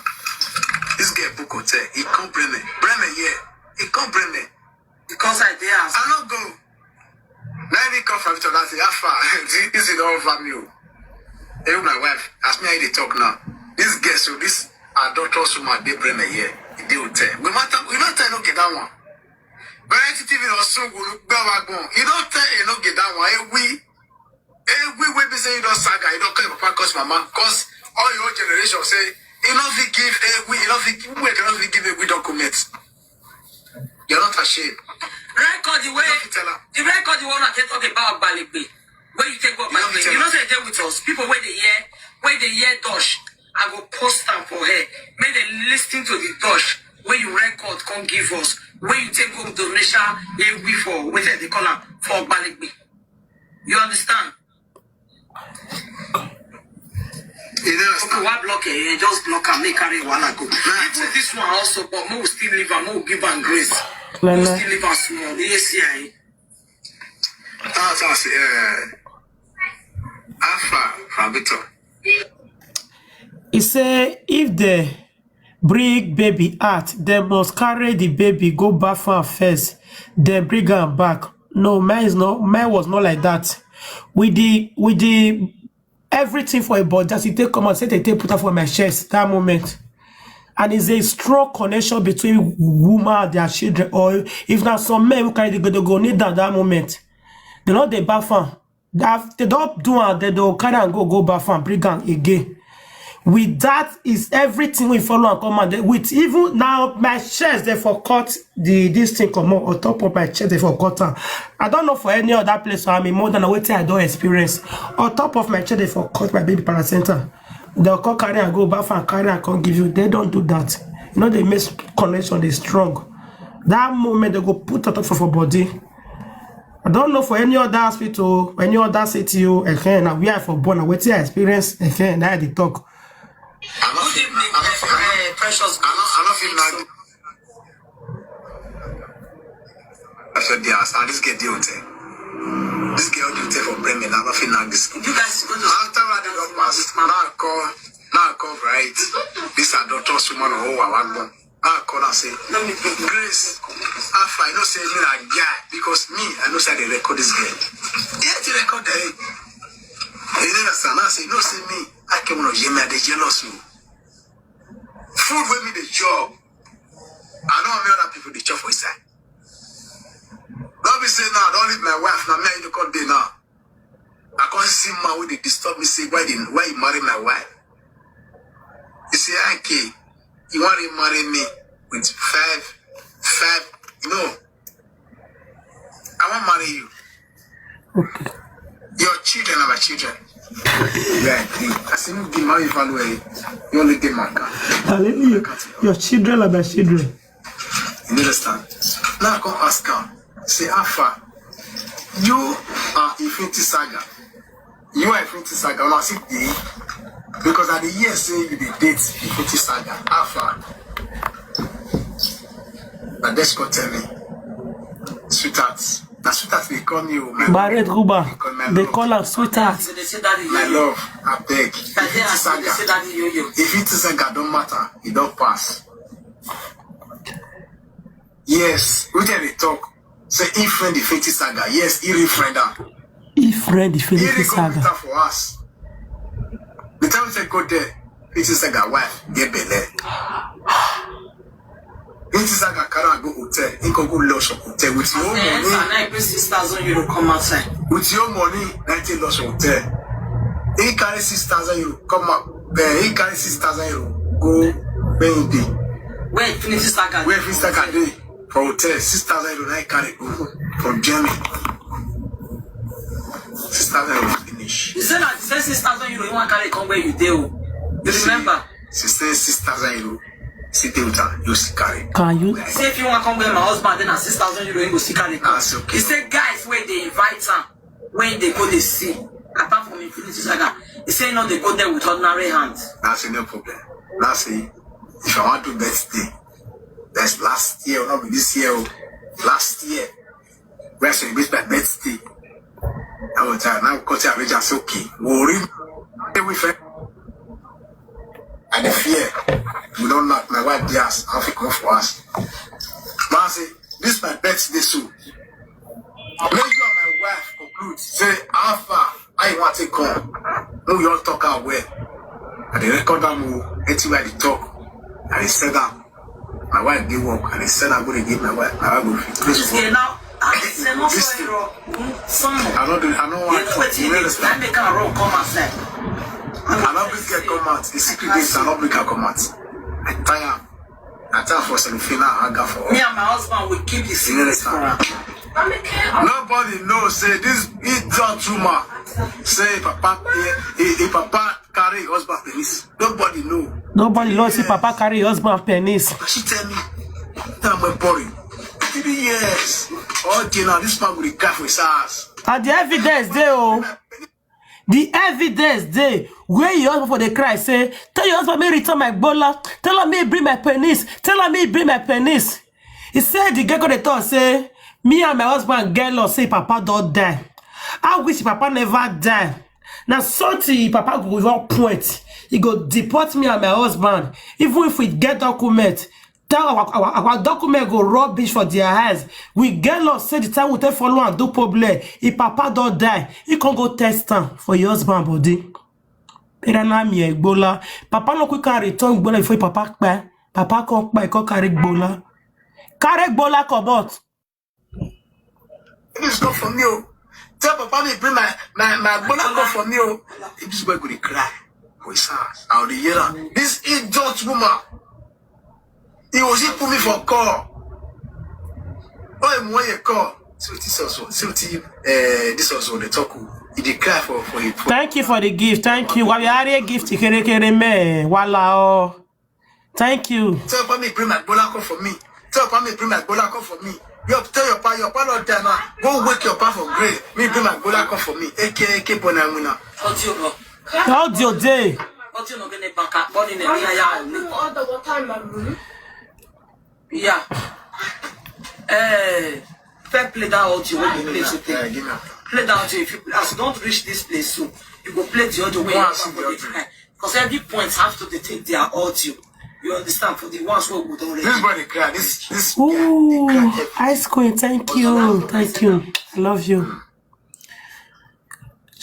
This girl book hotel. He come bring me. Bring me here. He come bring me. Because I dare ask. I not go. Now we come from to that Alpha. This is all over me. Hey, my wife, ask me how they talk now. This girl, so this adulterous woman, they bring me here. They will tell. We matter, we not tell okay that one. But N T T V or so will look better. You don't tell you don't get that one. Hey, we, hey, we will be saying you don't saga, you don't call your papa cause mama, cause all your generation say you don't fit give a we, you don't fit we cannot fit give a we document. You're not ashamed. Record the way. You don't fit tell her. The record the one I can talk about Balibé. Where you take what Balibé? You know say they with us. People where they hear, where they hear Dosh, I go post them for her. May they listen to the Dosh where you record, come give us. Where you take home donation, a we for where they call them for Balibé. You understand? You know, okay, why block it? You just block and make carry one go. Even this one also, but more still leave and more give and grace. More still leave and small. Yes, yeah. That's how I say, uh, Alpha, Fabito. He say if the bring baby out, they must carry the baby, go bath am first, then bring am back. No, mine is not, mine was not like that. With the, with the everything for a body, as you take come out, say they take put am for my chest that moment. And it's a strong connection between woman and their children, or if not some men who carry the go, they go need that that moment. They not they bath am. That they don't do am, they don't carry and go, go bath and bring am again. With that is everything we follow and come and with even now my chest they for cut the this thing come on, on top of my chest they for cut am. I don't know for any other place where I'm in more than wetin I don't experience. On top of my chest they for cut my baby placenta. They'll come carry and go bath and carry and come give you. They don't do that. You know they make connection they strong. That moment they go put on top of a body. I don't know for any other hospital, any other city, oh, ehen, na where I for born, na wetin I experience, ehen, na I dey talk. I no fit, I no fit, eh, Precious. I no, I no fit nag. I said, yeah, sir, this girl dey hotel. This girl dey hotel for Bremen. I no fit nag this. You guys go to after I dey don pass. Now I call, now I call, right? This are doctor woman, oh, I want one. I call and say, let me be Grace. How far? You know say me na guy because me, I know say I dey record this girl. Yeah, the record there. You understand? I say, no, say me. I came on here, me I dey jealous you. Food wey me dey chop. I know how many other people dey chop for inside. Don't be say now, don't leave my wife. Now me I dey call day now. I can't see man wey dey disturb me. Say why they, why you marry my wife? You say, okay, you want to marry me with five, five? No, I won't marry you. Okay. Your children are my children. Yeah, I see no give my value. You only give my car. Hallelujah. Your children are my children. You understand? Now I come ask her. Say, how far? You are Infinity Saga. You are Infinity Saga. Una see dey because I dey hear say you dey date Infinity Saga. How far? Na Desco tell me. Sweetheart. Na sweetheart dey call me o. My Barret Ruba. They call her sweetheart. They say daddy My yo-yo. Love, I beg. If Daddy it is ask me, they say saga, daddy yo-yo. If it is saga, don't matter. It don't pass. Yes, we tell the talk. Say if friend the Fenty saga. Yes, he real friend am. If friend the He Fenty really go saga. Better for us. The time we say go there, Fenty saga wife get belle. Fenty saga carry am go hotel. He go go lodge for hotel with your own Yes, money. And I pay six thousand euro come outside. With your money, nineteen lodge for hotel. He carry six thousand euro come out. Eh, he carry six thousand euro go pay him day. Where Fenty saga? Where Fenty saga dey for hotel? Six thousand euro na he carry go from Germany. Six thousand euro finish. You say na the same six thousand euro you wan carry come where you dey o. You remember? She say six thousand euro. Sit there with her, you see carry. Can you? He say if you want come get my husband, then na six thousand euro he go see carry come. That's okay. He say guys wey dey invite am, when they go dey see, apart from Infinity Saga, he say no dey go there with ordinary hands. That's no problem. That's it. If I want to birthday, that's last year, not this year, oh. Last year. Where so you miss my birthday? I will tell now, cut your arrange and say, okay. Worry. Hey, we fair. And the fear. We don't knock my wife the ass. I fit come for us. But I say, this my birthday so. Make you and my wife conclude. Say, how far? How you want to come? No, you all talk out well. I dey record am o. Anything wey I dey talk, I dey send am. My wife dey work, I dey send am go dey give my wife. My wife go fit close This for girl now, I say no This sorry, bro. Mm, son. I no do, I no You want know wetin you you dey do? Understand? That make am run come outside. I no bring girl come out. The secret is I no bring her come out. I tie am. I tie am for cellophane, I hang am for Me and my husband will keep the You secret for understand? Her. Nobody know say this idiot woman say papa, eh, eh, eh, papa carry husband penis. Nobody know. Nobody know see Yes. Papa carry husband penis. But she tell me, now I'm boring. Three years. Okay, now this man will cry for his ass. And the evidence dey o. The evidence dey where your husband for dey cry say, tell your husband me return my gbola, tell am me bring my penis, tell am me bring my penis. He said the girl go dey talk say, me and my husband get lost, say papa don die. I wish papa never die. Na something papa go even point. He go deport me and my husband. Even if we get document, that our, our, our document go rubbish for their eyes. We get lost, say the time we take follow and do problem. If papa don die, he can go test am for your husband body. Pera na mi egbola. Papa no quick can return gbola before papa kpai. Papa come kpai, come carry gbola. Carry gbola comot. This is not for me o. Tell papa me bring my, my, my gbola come for me o. If this boy go dey cry for his house, I will dey hear am. This idiot woman. He was he put me for call. Oh, him when you call. See what this also, see what he, eh, this also dey talk o. He dey cry for, for him. Thank you for the gift. Thank you. Wabiare gift, kere kere me. Wala o. Thank you. Tell papa me bring my gbola come for me. Tell papa me bring my gbola come for me. Your, tell your pa, your pa don die now. Go wake your pa for grave. Me bring my gola come for me. A K A K Bonamuna. Audio no. Audio dey. Audio no gonna back up. Money na ya ya. All the water in my room. Yeah. Eh, fair play that audio. Wey you play Yeah, today. give me. Play that audio if you, as you don't reach this place, so you go play the audio wey Go you and see the for the audio. Because every point have to dey take their audio. You understand? For the ones wey we don already. This boy dey cry. This this guy dey Ooh, cry. Every- Ice Queen, thank you, thank you, I love you.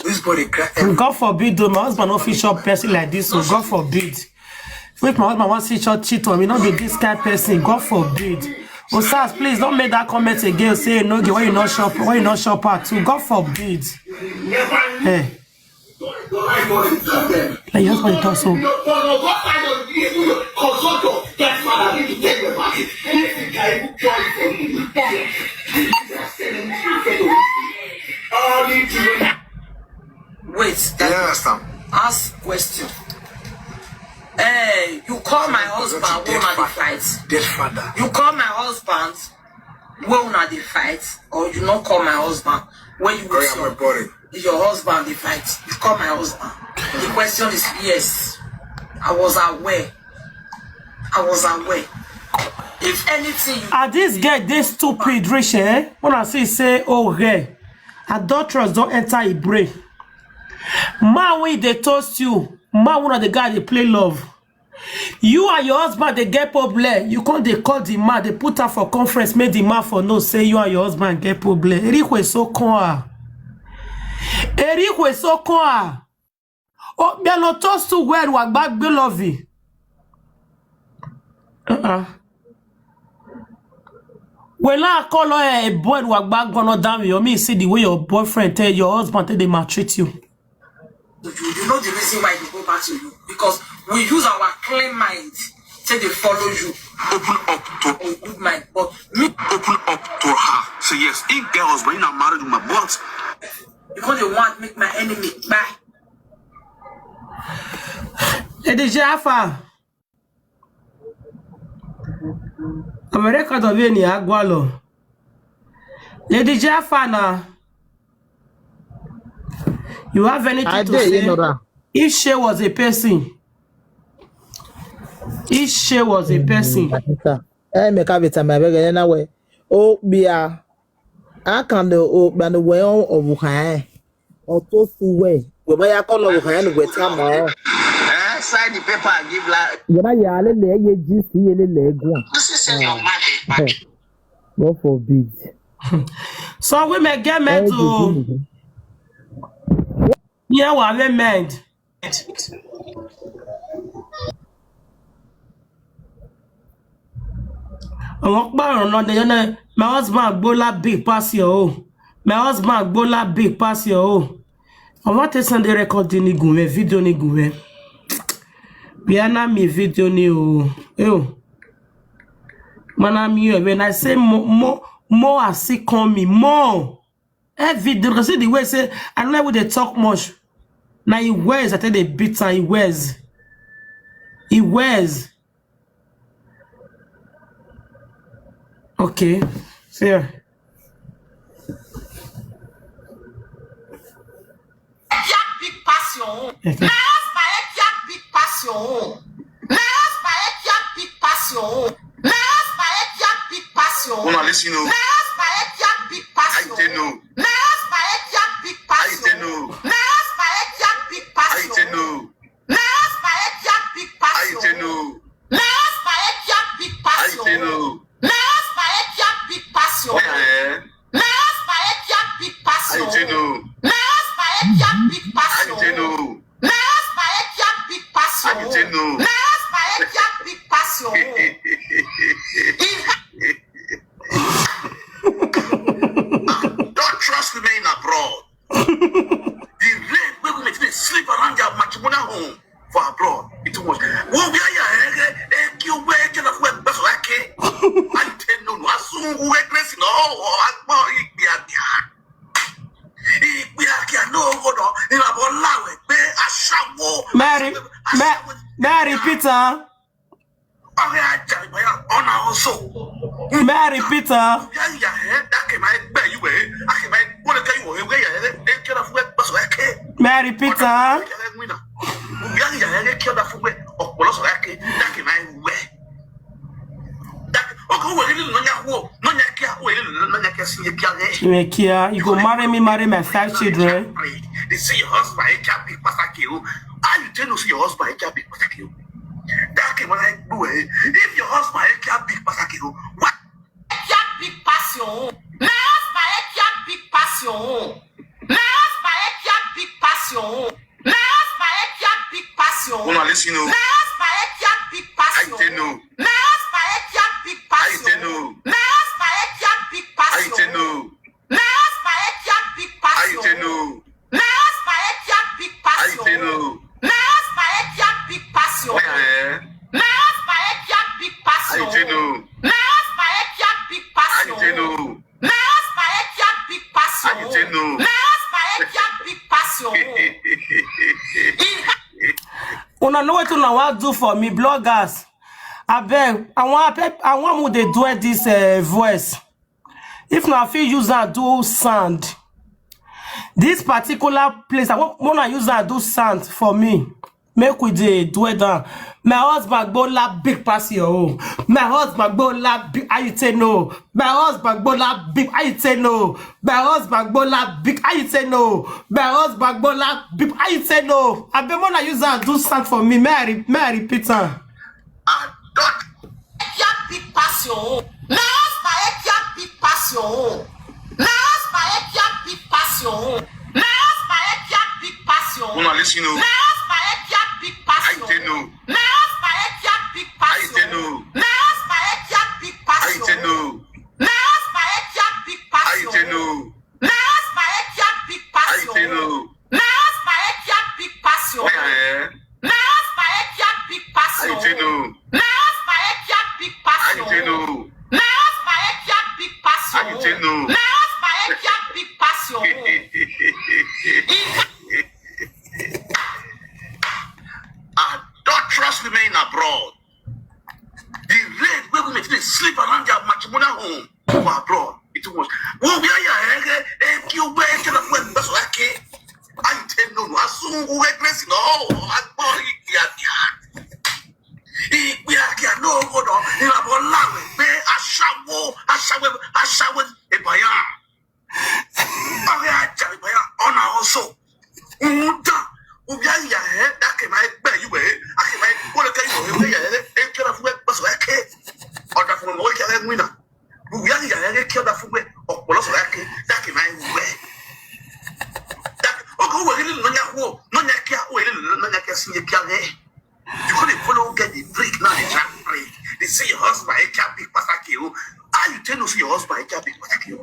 This boy dey cry. Every- God forbid, though, my husband no fit chop person like this, so God forbid. If my husband wants to chop cheat on me, not be this kind person, God forbid. Osas, please don't make that comment again. Say no, why you not shop? Why you not shop at too? God forbid. Hey. Like your husband talk so. Wait, You understand? ask question. Hey, you call my husband when una dey fight. Dead father. You call my husband when una dey fight, or you not call my husband when you Oya, with my your, body. your husband dey fight. You call my husband. The question is yes. I was aware. I was aware. If anything, you Ah, this girl dey stupid reach, eh? When I see say, oh, hey, adulterers don't enter a brain. Man, when they toast you, man, when the guy they play love. You and your husband they get problem. You can't they call the man, they put her for conference, make the man for no say you and your husband get problem. Erikwe so con. Erikwe so con. Oh, be no toast to where wa gbagbe love. Uh-uh. When I call her a boy, wa gbagbo no down with me. See the way your boyfriend tell your husband tell they maltreat you. You, you know the reason why they go back to you, because we use our clean mind, say they follow you. Open up to A good mind, but me, open up to her. Say yes, in girls when I'm married with my boss. Because they want make my enemy buy. Lady Jaffa. I'm a record of any Agualo. Lady Jaffa now. You have anything I to dey, say? You know that. If she was a person, if she was a person, Anita. Eh, me ka bita my bege na we. O bia. Aka no o bia no we o bukan. O to su we. We ba ya ko no bukan no we ta mo. Eh, sign the paper and give like Ye ba ya le le ye ji si ye le le gu. This is your money. God forbid. some women get mad to. Yeah, well, I meant. Àwọn pààrọ̀ náà dẹ̀yọ́ náà, my husband gbóla big pass your own. My husband gbóla big pass your own. Àwọn tẹ̀sán dé record ní gùn rẹ̀, fídíò ní gùn rẹ̀. Bí a náà mi fídíò ní o. Ẹ o. Mana mi o, when I say more, more, more I see coming, more. Every day, because see the way say, I don't like when they talk much. Now he wears, I tell they beat and he wears. He wears. Okay. So yeah. Head big pass your own. My husband head big pass your own. My husband head big pass your own. My husband head big pass your own. Una listen o. My husband head big pass I your tell own. no. My husband head big pass I your tell own. no. My husband head big pass I your tell own. no. My husband head big pass I your tell own. no. My husband head big pass I your tell own. no. My husband head big pass your Why own. eh? My husband head big pass I your tell own. no. My husband head big pass I your tell own. no. My husband head big pass your I own. tell no. My husband head big pass your own. If Don't trust women in abroad. The rate wey women dey sleep around their matrimonial home for abroad, it too much. Wo bi aya ege eki ugbe eke na kuwe gbeso ake. I tell no no asun uwe dressing oh agbo igbe adia. Igbe adia no ogodo ni abo lawe pe asawo. Mary, Ma- Mary Peter. Ọrịa aja igbe ya ọ na-ahụ so. May I repeat am? Ya ya eh, that can my be you eh. I can my what tell you eh, where ya eh, eh, get off where bus like eh. May I repeat am? Ya ya eh, get off where oh, what like eh, that can my where. That okay, where you no ya wo, no ya kia, where you no ya kia see ya kia eh. Imekia, you go marry me, marry my five children. They say your husband he can't be pastor kill. How you tell us your husband he can't be pastor kill? That can my boy. If your husband he can't be pastor kill, what? He can't big pass your own. My husband he can't big pass your own. My husband he can't big pass your own. My husband he can't big pass your own. Una listen o. My husband he can't big pass your own. My husband he can't big pass your own. My husband he can't big pass your own. My husband he can't big pass your own. My husband he can't big pass your own. My husband he can't big pass your own. My husband he can't big pass your own. My husband he can't big pass your own. My husband he can't big pass your own. My husband he can't big pass your own. My husband he can't big pass your own. Una know wetin una wan do for me, bloggers? Abeg, I wan abeg, I wan make dey do this uh, voice. If na fit use am do sound. This particular place, I want una use am do sound for me. Make we dey do it down. My husband go la big pass your own. My husband go la big. How you say no? My husband go la big. How you say no? My husband go la big. How you say no? My husband go la big. How you say no? I bet una use am do sound for me. May I, re- may I repeat am? Adot. Ekia big pass your own. My husband Ekia big pass your own. My husband Ekia big pass your own. My husband Ekia big pass your own. Una listen o. My husband Ekia big pass your own. My husband Ekia big pass your own. My husband Ekia big pass your own. My husband Ekia big pass your own. My husband Ekia big pass your own. My husband Ekia big pass your own. My husband Ekia big pass your own. My husband Ekia big pass your own. My husband Ekia big pass your own. My husband Ekia big pass your own. Adulterous women abroad. The rain where women dey sleep around their matrimonial home for abroad. It too much. Wo bi aya ege eki ugbe eke na mwe mbaso ake. Ayi te no no asu ugbe grace no agbo igbe akia. Igbe akia no go no. Ila bo lawe be ashawo ashawe ashawe ebaya. Ọrịa aja igbe ya ọ na-ahụ so. Nta ubi ayi ya he da ke ma egbe iwe ake ma egbe le ke iwe ya he e kera fu egbe so eke. Ọda fun mo ke re nwina. Ubi ayi ya he ke ọda fun we ọpọlọ so eke da ke ma egbe. Ogo we le no nya wo no nya kia we le no nya kia si nya kia re. You go dey follow get the break now, the track break. They say your husband he can't big pastor kill. How you tell us your husband he can't big pastor kill?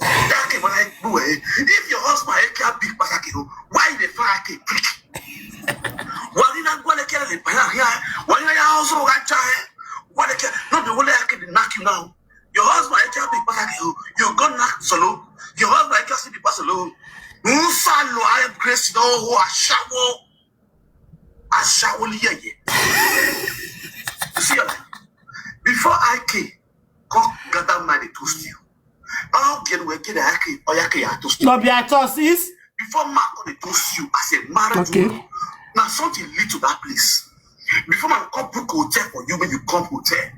That can my boy. If your husband he can't big pastor kill, why the fire can quick? Why you not gonna kill the fire here? Why you not also got child? What the kill? No, the one that can knock you now. Your husband he can't big pastor kill. You go knock solo. Your husband he can't see the pastor solo. Musa lo I am grace no who a shower. Ashawo yeye. You see, uh, before I came, come gather money to steal. How can we get I came? Or I came to steal. No be at all, sis. Before Mark come dey toast you as a married Okay. Woman, now something lead to that place. Before man come book hotel for you, when you come hotel,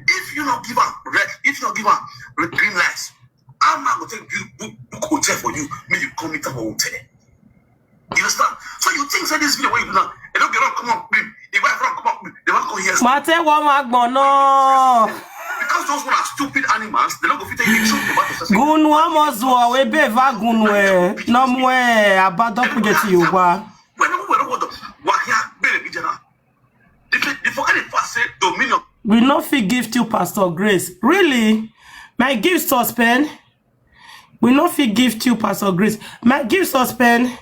if you not give am red, if you not give am red green light, how man go take you book, book hotel for you, when you come meet am for hotel? You understand? So you think say this video wey you do now, e no get wrong come on me. If I wrong come on me, they wan come here. Mate wo ma gbon no. Because those one are stupid animals, they no go fit tell you the truth about the person. Gunu amozu o we be va gunu e. No mo e abado puje ti yo wa. When we no want to, why here, baby, Jana? They forget the fact say dominion. We no fit gift you Pastor Grace. Really? My gift suspend. We no fit gift you Pastor Grace. My gift suspend.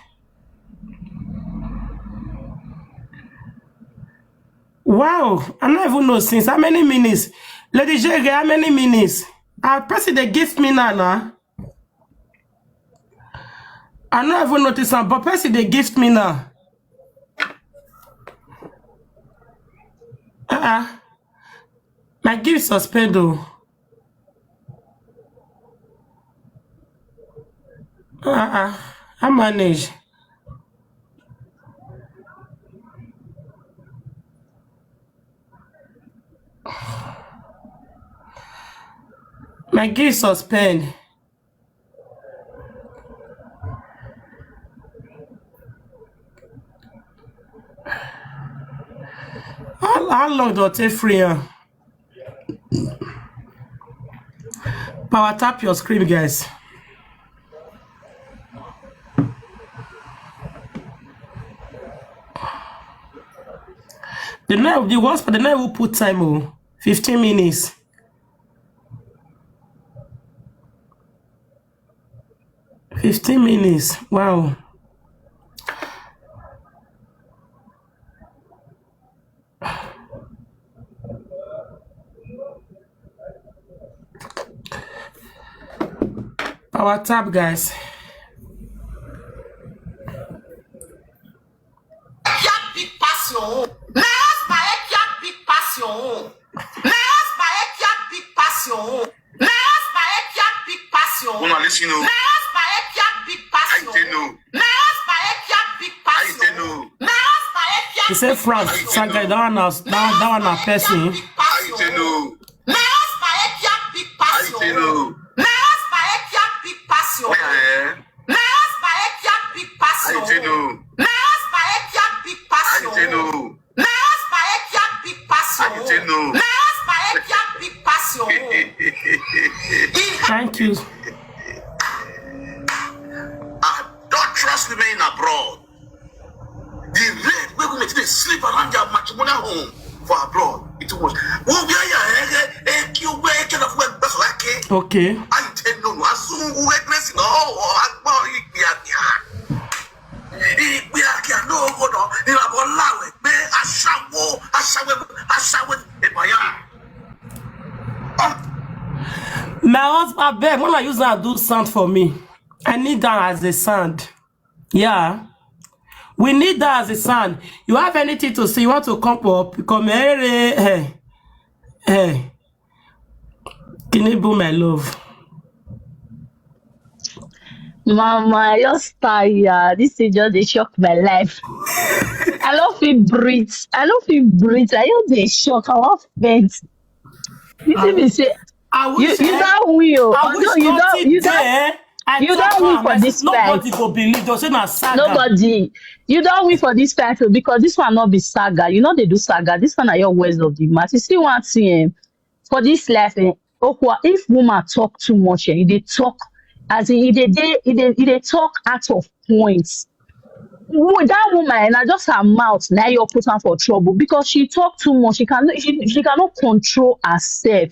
Wow, I no even know since how many minutes. Lady Jege, how many minutes? Our person dey gift me now, now. I no even notice am, but person dey gift me now. Uh-uh. My gift suspend o. Uh-uh. I manage. My gift suspend. How, how long do I take free am? Power tap your screen, guys. The night, the worst part, the night we put time, oh, fifteen minutes. Fifteen minutes. Wow. Power tap, guys. Head big pass your own. My husband head big pass your own. My husband head big pass your own. My husband head big pass your own. Una listen o. My husband head big pass your own. My husband head big pass your own. My husband head big pass your own. He said France, Sanga, that one na, that, that one na person. How you take know? My husband head big pass your own. My husband head big pass your own. My husband head big pass your own. My husband head big pass your own. My husband head big pass your own. My husband head big pass your own. Thank you. Adulterous women in abroad. The rate wey women take dey sleep around their matrimonial home for abroad, e too much. Wo bi aya ege eki ugbe eke na fun egbe so ake. Okay. Ayi te no no asun uwe dress na o agbo igbe akia. Igbe akia no go no ni abo lawe pe asawo asawe asawe e baya. My husband, abeg, wanna use that do sound for me. I need that as a sound. Yeah. We need that as a sound. You have anything to say? You want to come up? Come here. Hey. Hey. Kinibu, my love. Mama, I just tired. This thing just dey shock my life. I no fit breathe. I no fit breathe. I just dey shock. I wan faint. Wetin be say? I you wish you eh, don win o. I wish Although you don nothing you don there. I you talk don win am. For I this say nobody fight. Go believe. They'll say na saga. Nobody. You don win for this fight o, because this one no be saga. You no dey do saga. This one na your words of the mouth. You see one thing eh, for this life eh, Okwa, if woman talk too much eh, e dey talk as in e dey dey e dey e dey talk out of point. Wo- That woman eh, na just her mouth na your put am for trouble because she talk too much. She can she, she cannot control herself.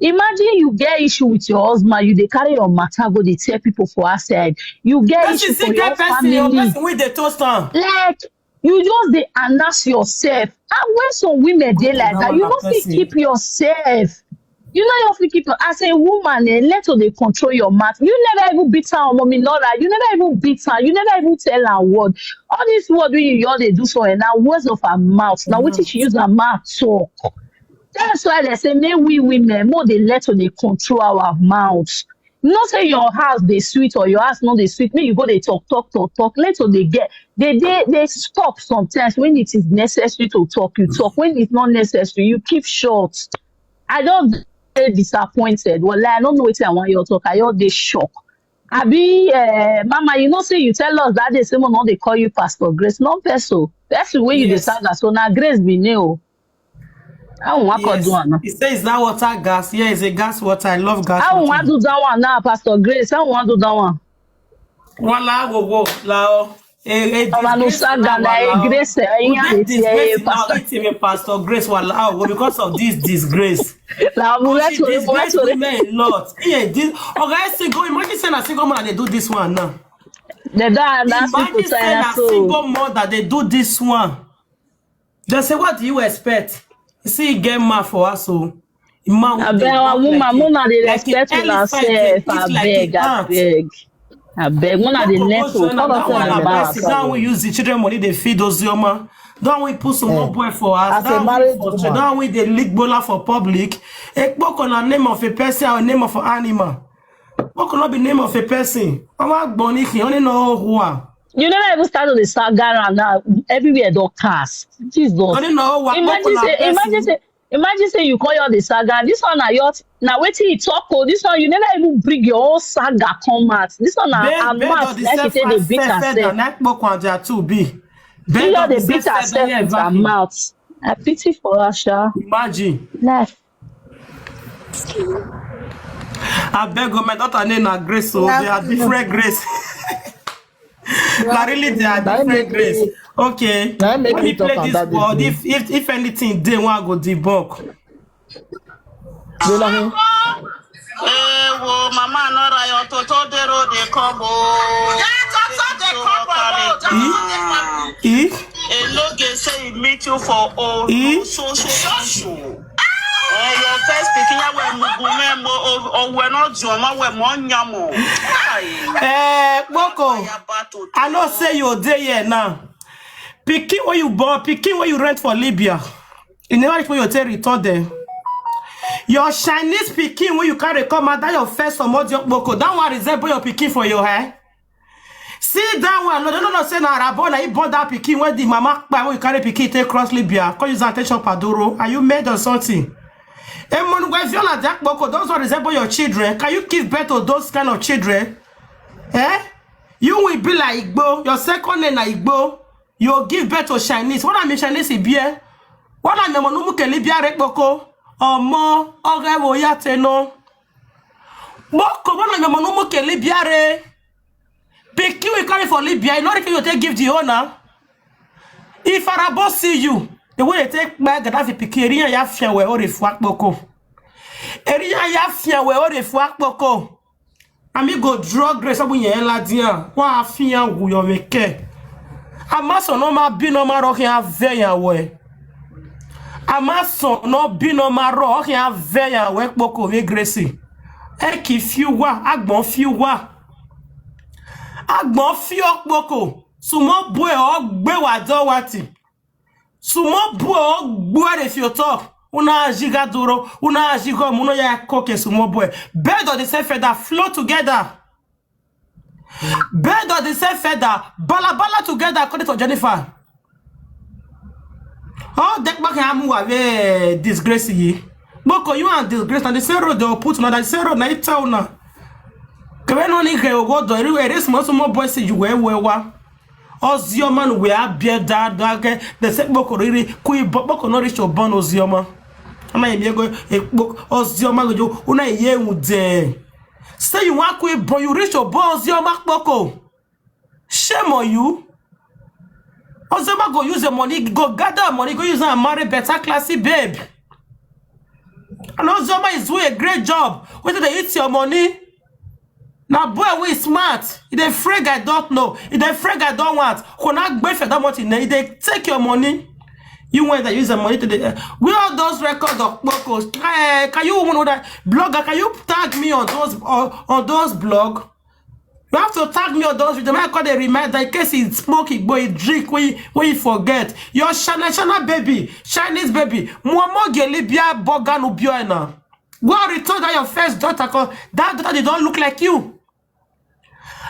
Imagine you get issue with your husband, you dey carry your matter go dey tell people for outside. You get Person issue for still your get person, your family. Person wey dey toast am. Like you just dey announce yourself. And when some women dey like That that, you one no na fit person. Keep yourself. You know you fit keep your as a woman, eh, let her dey control your mouth. You never even beat her on mommy Nora. You never even beat her. You never even tell her word. All this word wey you all dey do for her now, words of her mouth. Now wetin she use her mouth talk. That's why they say make we women, more dey let her dey control our mouth. You know say your house dey sweet or your house no dey sweet, make you go dey talk, talk, talk, talk. Let her dey get they dey they stop sometimes when it is necessary to talk, you talk. When it's not necessary, you keep short. I don dey disappointed. Well, I don't know wetin I wan hear talk. I just dey shock. Abi uh, Mama, you know say you tell us that day say we no dey call you Pastor Grace. No person. Person wey you dey Yes. Saga so na Grace be name o. How we wan call do Yes. Am now? He says that water gas. Yeah, it's a gas water. I love gas How we water. Wan do that one now, Pastor Grace? How we wan do that one? Wala wo wo la o. Eh, eh, Ọba no disgrace saga na na wala o. Grace We eh, dey eh, disgrace now. Pastor. It even Pastor Grace wala o because of this disgrace. Na mo But she reto mo disgrace reto. Women a lot. Yeah, this okay. Single. Imagine saying a single man they do this one now. They don't ask Imagine people saying a so. Single mother they do this one. They say, what do you expect? You see, get mad for us, so man will abeg dey our talk woman like mona dey a- like an respect elephant, herself dey eat like abeg an ant. Abeg abeg mona dey learn to Promotion call na that us one na about person. That we use the children money they feed those young man. Don't we put some more boy for us? As a Don't we married for woman. Don't we they lick bola for public? Ekpoko na name of a person or name of an animal. Kpoko no be name of a person. Omo agbon ni ki, oni no who am. You never even start to the saga around now. Everywhere don cast. Jesus. Oni no who am. Imagine Kpoko na say, imagine person. say, imagine say you call your the saga. This one na your, na wetin he talk o. This one you never even bring your own saga come out. This one na Bed, her bed mouth of the na she self take dey beat feather herself. na Kpoko and their two be. She Bed just of the dey beat self herself feather with her na mouth. I pity for her, sha. Imagine. Life. I beg you, my daughter name na Grace, so they are different Grace. Na really they are Na different make Grace. me- Okay. Na make Let me me play talk am this that board. day. If if if anything they want go debunk. They like him. Ewo, mama Nora, your toto dero dey come o. Yeah, toto dey come o. Eh? Enoge say he meet you for o Eh? so so so. Eh, your first pikin ya we mugu me mo o we no jo mo we mo nyamo. Ai. Eh, Kpoko. Ya bato. I know say you dey here now. Pikin where you born, pikin where you rent for Libya. You never reach where you take return there. Your Chinese pikin when you carry come out, that your first some audio Kpoko. That one resemble your pikin for your hair. See that one. No, no, no, no, say na Rabona, he born that pikin when the mama kpai when you carry pikin take cross Libya. Call use attention Paduro. Are you mad or something? Emmanuel Viola that Kpoko, those one resemble your children. Can you give birth to those kind of children? Eh? You will be like Igbo. Your second name na Igbo. You give birth to Chinese. What I mean Chinese is beer. What I mean monumu ke Libya re Kpoko. Omo, oge wo ya te no. Kpoko, what I mean monumu ke Libya re. Pikin we carry for Libya. You know if you take give the owner. If Arabo see you, the way they take back Gaddafi pikin, eri ya fia we ore fu Kpoko. Eri ya fia we ore fu Kpoko. Ami go drug race abu yen la dia. Wa fia wu yo meke. Amaso no ma bi no ma ro ke ave ya we. Amaso no bi no ma ro ke ave ya we Kpoko we Grace. E ki fi wa, agbon fi wa. Agbon fi o Kpoko. Sumo boy o gbe wa do wati. Sumo boy o gbe re fi o top. Una ajiga duro, una ajigo muno ya koke sumo boy. Bed of the same feather flow together. Bed of the same feather, bala bala together according to Jennifer. Oh, deck back amu wa we disgrace yi. Kpoko you and disgrace na the same road they put na the same road na it tell na. Kebe no ni ke ogo do eri eri small small boy say you we we wa. Ozioma no we abia da da ke the same Kpoko riri ku ibo Kpoko no reach obon Ozioma. Ama yemi ego e Kpoko Ozioma go una ye unde. Say you want ku ibo you reach obon Ozioma Kpoko. Shame on you. Ozioma go use the money, go gather money, go use and marry better classy babe. And Ozioma is doing a great job. Whether they eat your money. Now boy we smart. If they frig I don't know. If they frig I don't want. Kona gbe for that money. If they take your money. You went and use the money to the where are those records of Kpoko? Eh, can you woman that blogger? Can you tag me on those on, on those blog? You have to tag me on those videos. I call the reminder in case he smoke, he boy, he drink, we we forget. Your Shana Shana baby, Chinese baby, Muamoge Libya Bogan Ubioena. Go and return that your first daughter, cause that daughter they don't look like you.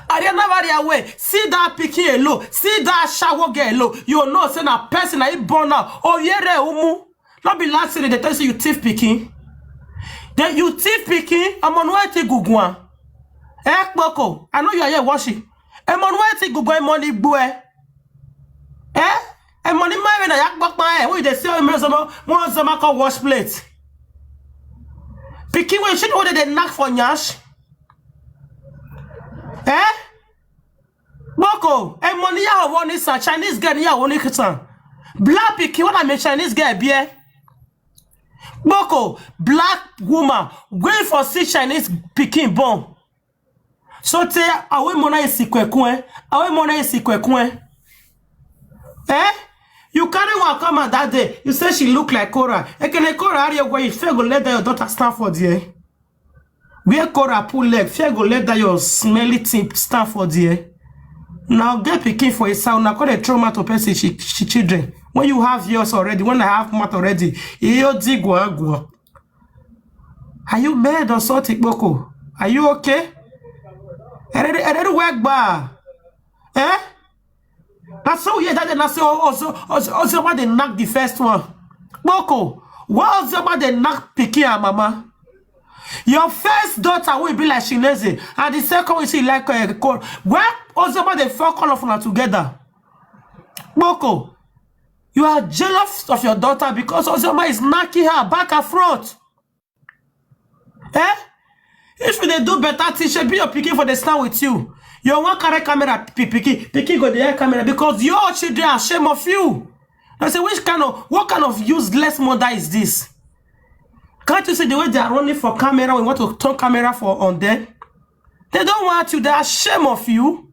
Ariana Maria way, see that pikin alone, see that shower girl alone. You know, say na person na he born now. Oh yeah, umu. Not be last thing they tell you thief pikin. Then you thief pikin. I'm on what take gugwa. Eh, Kpoko. I know you are here watching. I'm on what take gugwa money boy. Eh? I'm on the man na yak bok my. Who they say me some more some call wash plate. Pikin when she know that they knock for nyash. Eh? Kpoko, e money ya woni sa Chinese girl ya woni kitan. Black pikin what I mean Chinese girl bie. Kpoko, black woman going for see Chinese pikin born. So te awe mona isi kwekwe, awe mona isi kwekwe. Eh? You carry one come out that day. You say she look like Cora. Ekene Cora, are you going? Fair go let that your daughter stand for there. Where Cora pull leg, fear go let that your smelly thing stand for there. Now get pikin for his sound. Now call the trauma to person she, she children. When you have yours already, when I have mine already, you dig go. Are you mad or something, Kpoko? Are you okay? Erere, erere, wegba. Eh? Na so we hear that day, na say, oh, Ozo-, Ozo-, Ozioma dey knack the first one. Kpoko, why Ozioma dey knack pikin and mama? Your first daughter will be like Shineze, and the second one she like, uh, call. Why Ozioma dey fuck all of una together? Kpoko, you are jealous of your daughter because Ozioma is knacking her back and front. Eh? If you dey do better thing, shebi your pikin for dey stand with you. You wan carry camera, pi-, pikin, pikin go dey hear camera because your children are ashamed of you. They say, which kind of, what kind of useless mother is this? Can't you see the way they are running for camera? We want to turn camera for on them. They don't want you. They are ashamed of you.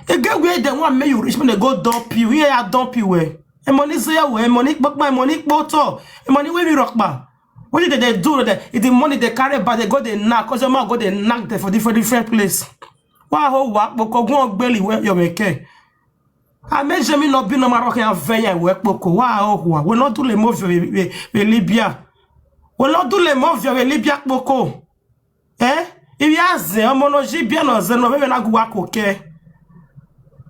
E get where they want make you reach when they go dump you. Yeah, I dump you where? E money say where? E money, but my money, but all. E money wey we rock ba. What did they do with that? If the money they carry back, they go, they knock. Cause your mouth go, they knock them for different, different place. Wa ho wa, Kpoko, go on belly where you make. I make Jimmy not be no matter can venya where Kpoko. Wa ho wa. We not do le move we, we, we Libya. We not do le move we Libya, Kpoko. Eh? If you ask them, I'm gonna be no zeno, maybe not go work, okay.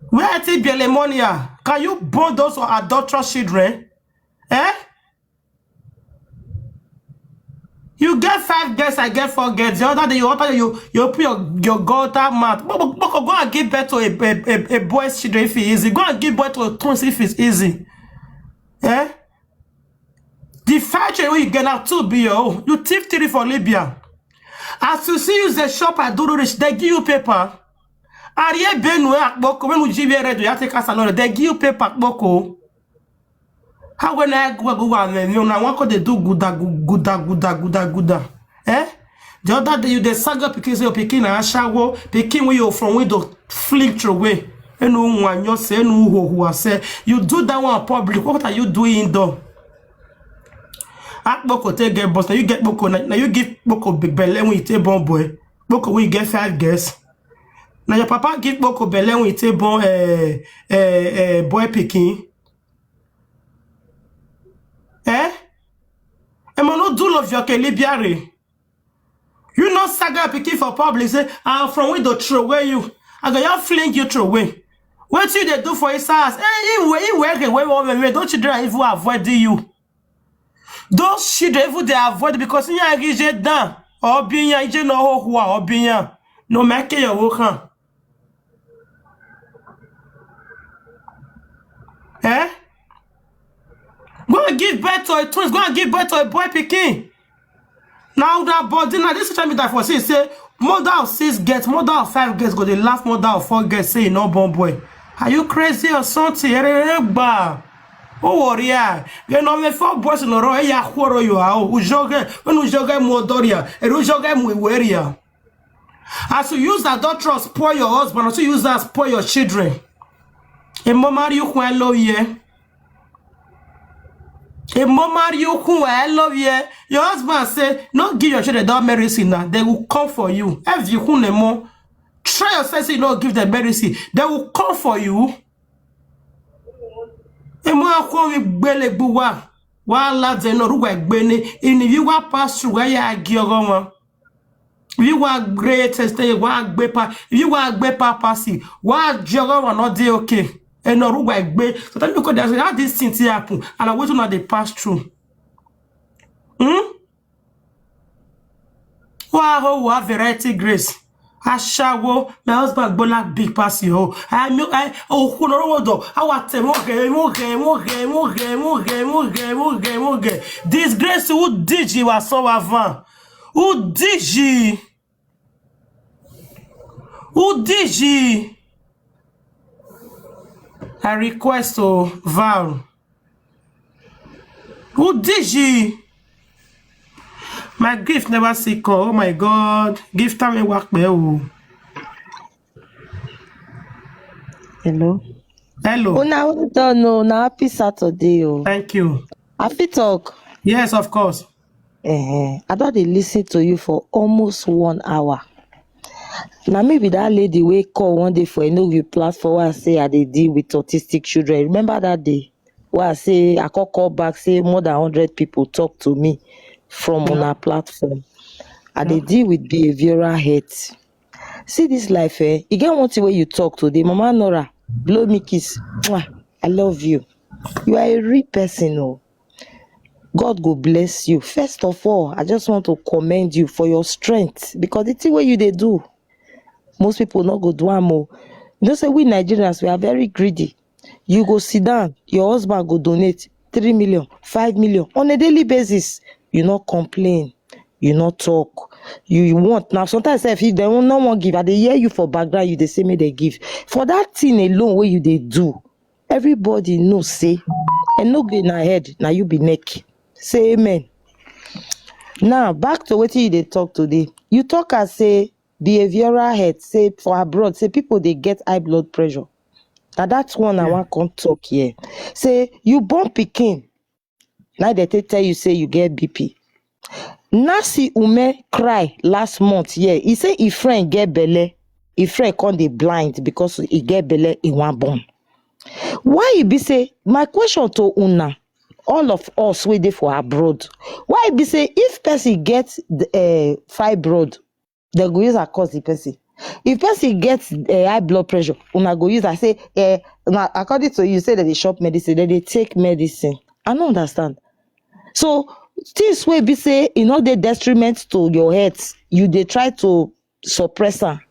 Where ti be le money? Can you born those adulterous children? Eh? You get five girls, I get four girls. The other day, you open, you, you open your, your gutter mouth. But, but, but go and give birth to a, a, a, a boy's children if it's easy. Go and give birth to twins if it's easy. Eh? The five children you get now, two be your own. You thief three for Libya. As you see, use the shop, I do rich. They give you paper. Arie Benue, Kpoko, when you give you red, you have to cast a lot. They give you paper, Kpoko. How when I go, go, go, and then, you know, I want to do guda, gu-, guda, guda, guda, guda. Eh? The other day, you dey saga pikin, say your pikin na ashawo, pikin wey you from window fling throw away. Enu nwa nyo se, enu ho ho se. You do that one public. What are you doing though? Akpoko take get boss. Now you get Kpoko. Now, now you give Kpoko big belle when you take born boy. Kpoko when you get five girls. Now your papa give Kpoko belle when you take born, eh, eh, eh, boy pikin. Eh? Emo no do love your kelibiare. You know, saga pikin for public say, I'm from window throw away you. I go, you fling you throw away. What you they do for his house? Eh, he way, he way, he way, he way, he way. Don't you dare even avoid you. Those children, even they avoid because you are down. Or being, you know, who are, or being, no make your work, huh? Eh? Go and give birth to a twins. Go and give birth to a boy pikin. Now that body, now this social media for say, say, mother of six girls, mother of five girls, go dey laugh, mother of four girls, say, no born boy. Are you crazy or something? Erereba. Oh, warrior. You know, me four boys in a row, eh, ya, horo, you are. Oh, ujoge, when ujoge, modoria, and ujoge, muweria. As you use that adulteress spoil your husband, as you use that spoil your children. A mama, you can love here. A mama, you can love here. Your husband say, no give your children that medicine now. They will come for you. If you can more, try yourself, say, no give them medicine. They will come for you. A mama, we gbele buwa. Wa la de no ruwa gbene. In you wa pass through where you are, Giogo. If you are great, eh, wa gbe pa, if you are gbe pa pasi, wa jogo wa not dey okay. And no ruwa gbe. So tell me, could that this thing to happen? And I want to know they pass through. Hmm? Wa ho wa variety grace. Ashawo, my husband bola big pass you. I know, I, oh, who know what do? I want to, okay, okay, okay, okay, okay, okay, okay, okay, okay. Disgrace who did you are so avant. Who did you? Who did you? I request, oh, Val. Who did you? My gift never see call. Oh my God. Gift time work well. Hello. Hello. Una well done, oh. Na happy Saturday, oh. Thank you. I fit talk. Yes, of course. Eh, I don dey listen to you for almost one hour. Na me be that lady wey call one day for Enugu platform wey I say I dey deal with autistic children. Remember that day wey I say I call, call back, say more than hundred people talk to me from una platform. I dey deal with behavioral health. See this life, eh? You get one thing where you talk today, Mama Nora, blow me kiss. Mwah, I love you. You are a real person, oh. God go bless you. First of all, I just want to commend you for your strength, because the thing where you they do, most people not go do am o. You know say we Nigerians, we are very greedy. You go sit down, your husband go donate three million, five million on a daily basis. You not complain, you not talk. You, you want now. Sometimes if you don't no one give, I dey hear you for background, you dey say me they give. For that thing alone where you they do, everybody know say, and no get na head, now you be neck. Say amen. Now back to what you they talk today. You talk as say behavioral health, say for abroad, say people they get high blood pressure. Now that's one I want come talk here. Say you born pikin, now they take tell you say you get B P. Nancy Ume cry last month. Yeah, he say his friend get belle, his friend come dey blind because he get belle in one born. Why e be say, my question to una, all of us wey dey for abroad, why e be say if person get uh, fibroid, they go use am cause the person? If person get uh, high blood pressure, una go use am say, uh, na according to you say that they shop medicine, that they take medicine. I don't understand. So things wey be say e no dey detriment to your health, you dey try to suppress am.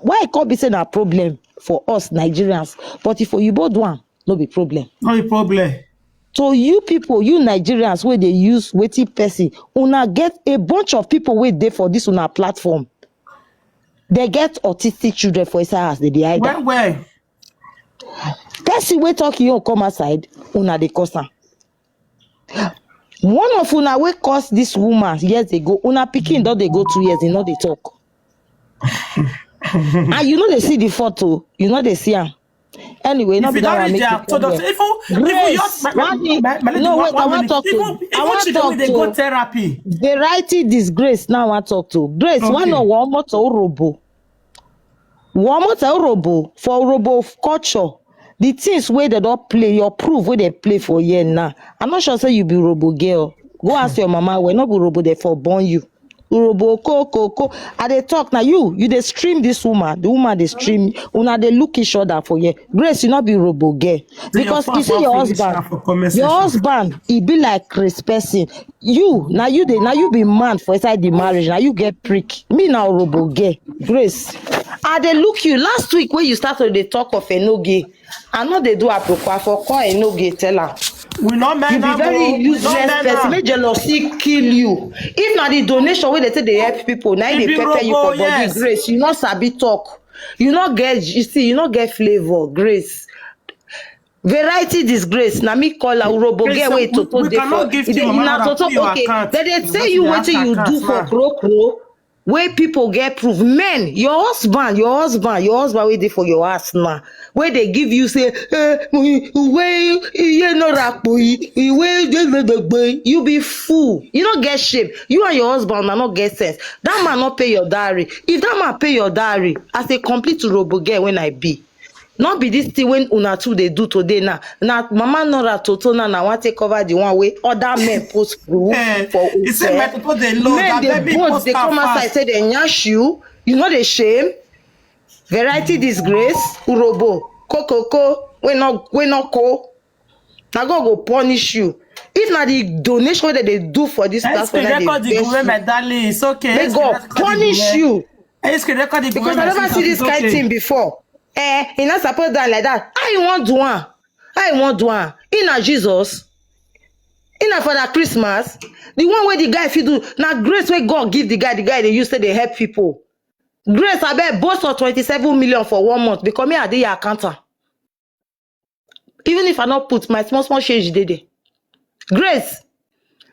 Why e come be say na problem for us Nigerians, but if oyibo do am, no be problem? No be problem. So you people, you Nigerians wey dey use wetin person, una get a bunch of people wey dey for this una platform. They get autistic children for inside house, they dey hide am. Well, well. Person wey talk e own come outside, una dey curse am. One of una wey curse this woman years ago, una pikin don dey go two years, e no dey talk. And you no dey see the photo, you no dey see am. Anyway, no be that one make you come here. Grace, no, wait, I wan talk to, I wan talk to therapy. Variety disgrace now I wan talk to. Grace, one of one motor urobo. One motor urobo for urobo culture. The things where they don't play, your proof where they play for here now. I'm not sure say you be urobo girl. Go ask your mama where no be urobo they for born you. Urobo ko ko ko. I dey talk now. You you dey stream this woman. The woman dey stream. Una dey look each other for here. Grace, you not be urobo girl, because you see your husband. Your husband, he be like Chris person. You now you dey now you be man for inside the marriage. Now you get prick. Me now urobo girl. Grace, I dey look you last week when you start to dey talk of enoge. I know they do apropos for call enoge tell am. We not men. You be very useless person. Make jealousy kill you. If na the donation wey they say they help people, now they pepper you for body. Grace, you not sabi talk. You not get, you see, you not get flavor. Grace, variety disgrace. Na me call her urobo girl wey toto dey for. If na toto, okay. Then they say you wetin you do for kro kro. Wey people get proof. Men, your husband, your husband, your husband wey dey for your house now, wey dey give you say, eh, we wey iye no rapo yi, iwe dey no dey gbe. You be fool. You no get shame. You and your husband una no get sense. That man no pay your dowry. If that man pay your dowry, as a complete urobo girl when I be, no be this thing when una two dey do today now. Na mama Nora toto now na wan take cover the one wey other men post for women. Men dey both dey come outside say dem nyash you. You no dey shame? Variety disgrace, urobo, kokoko, wey no wey no ko. Na God go punish you. If na the donation wey dem dey do for this platform, na dey vex you. May God punish you. Because I never see this kind thing before. Eh, e no suppose die like that. How you wan do am? How you wan do am? E na Jesus? E na Father Christmas? The one wey the guy fit do, na grace wey God give the guy, the guy dey use take dey help people. Grace, abeg, boast of twenty-seven million for one month because me, I dey your accountant. Even if I not put my small, small change dey there. Grace,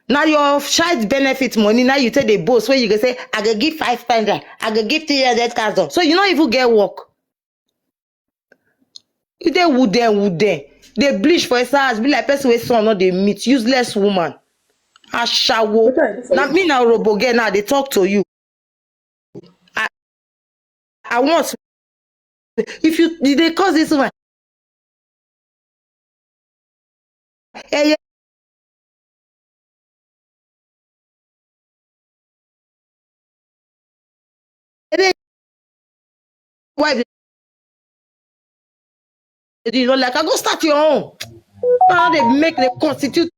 now your child benefit money, now you take the boast where you go say, I go give five hundred, I go give three hundred thousand. So you no even get work. You dey wooden, wooden. They bleach for his house, be like person wey sun no dey meet. Useless woman. Ashawo. Na me na urobo girl now, they talk to you. I, I want. If you, you dey cause this woman. Eh, yeah. Eh, wife dey do, you no like, I go start your own. Now they make the constitute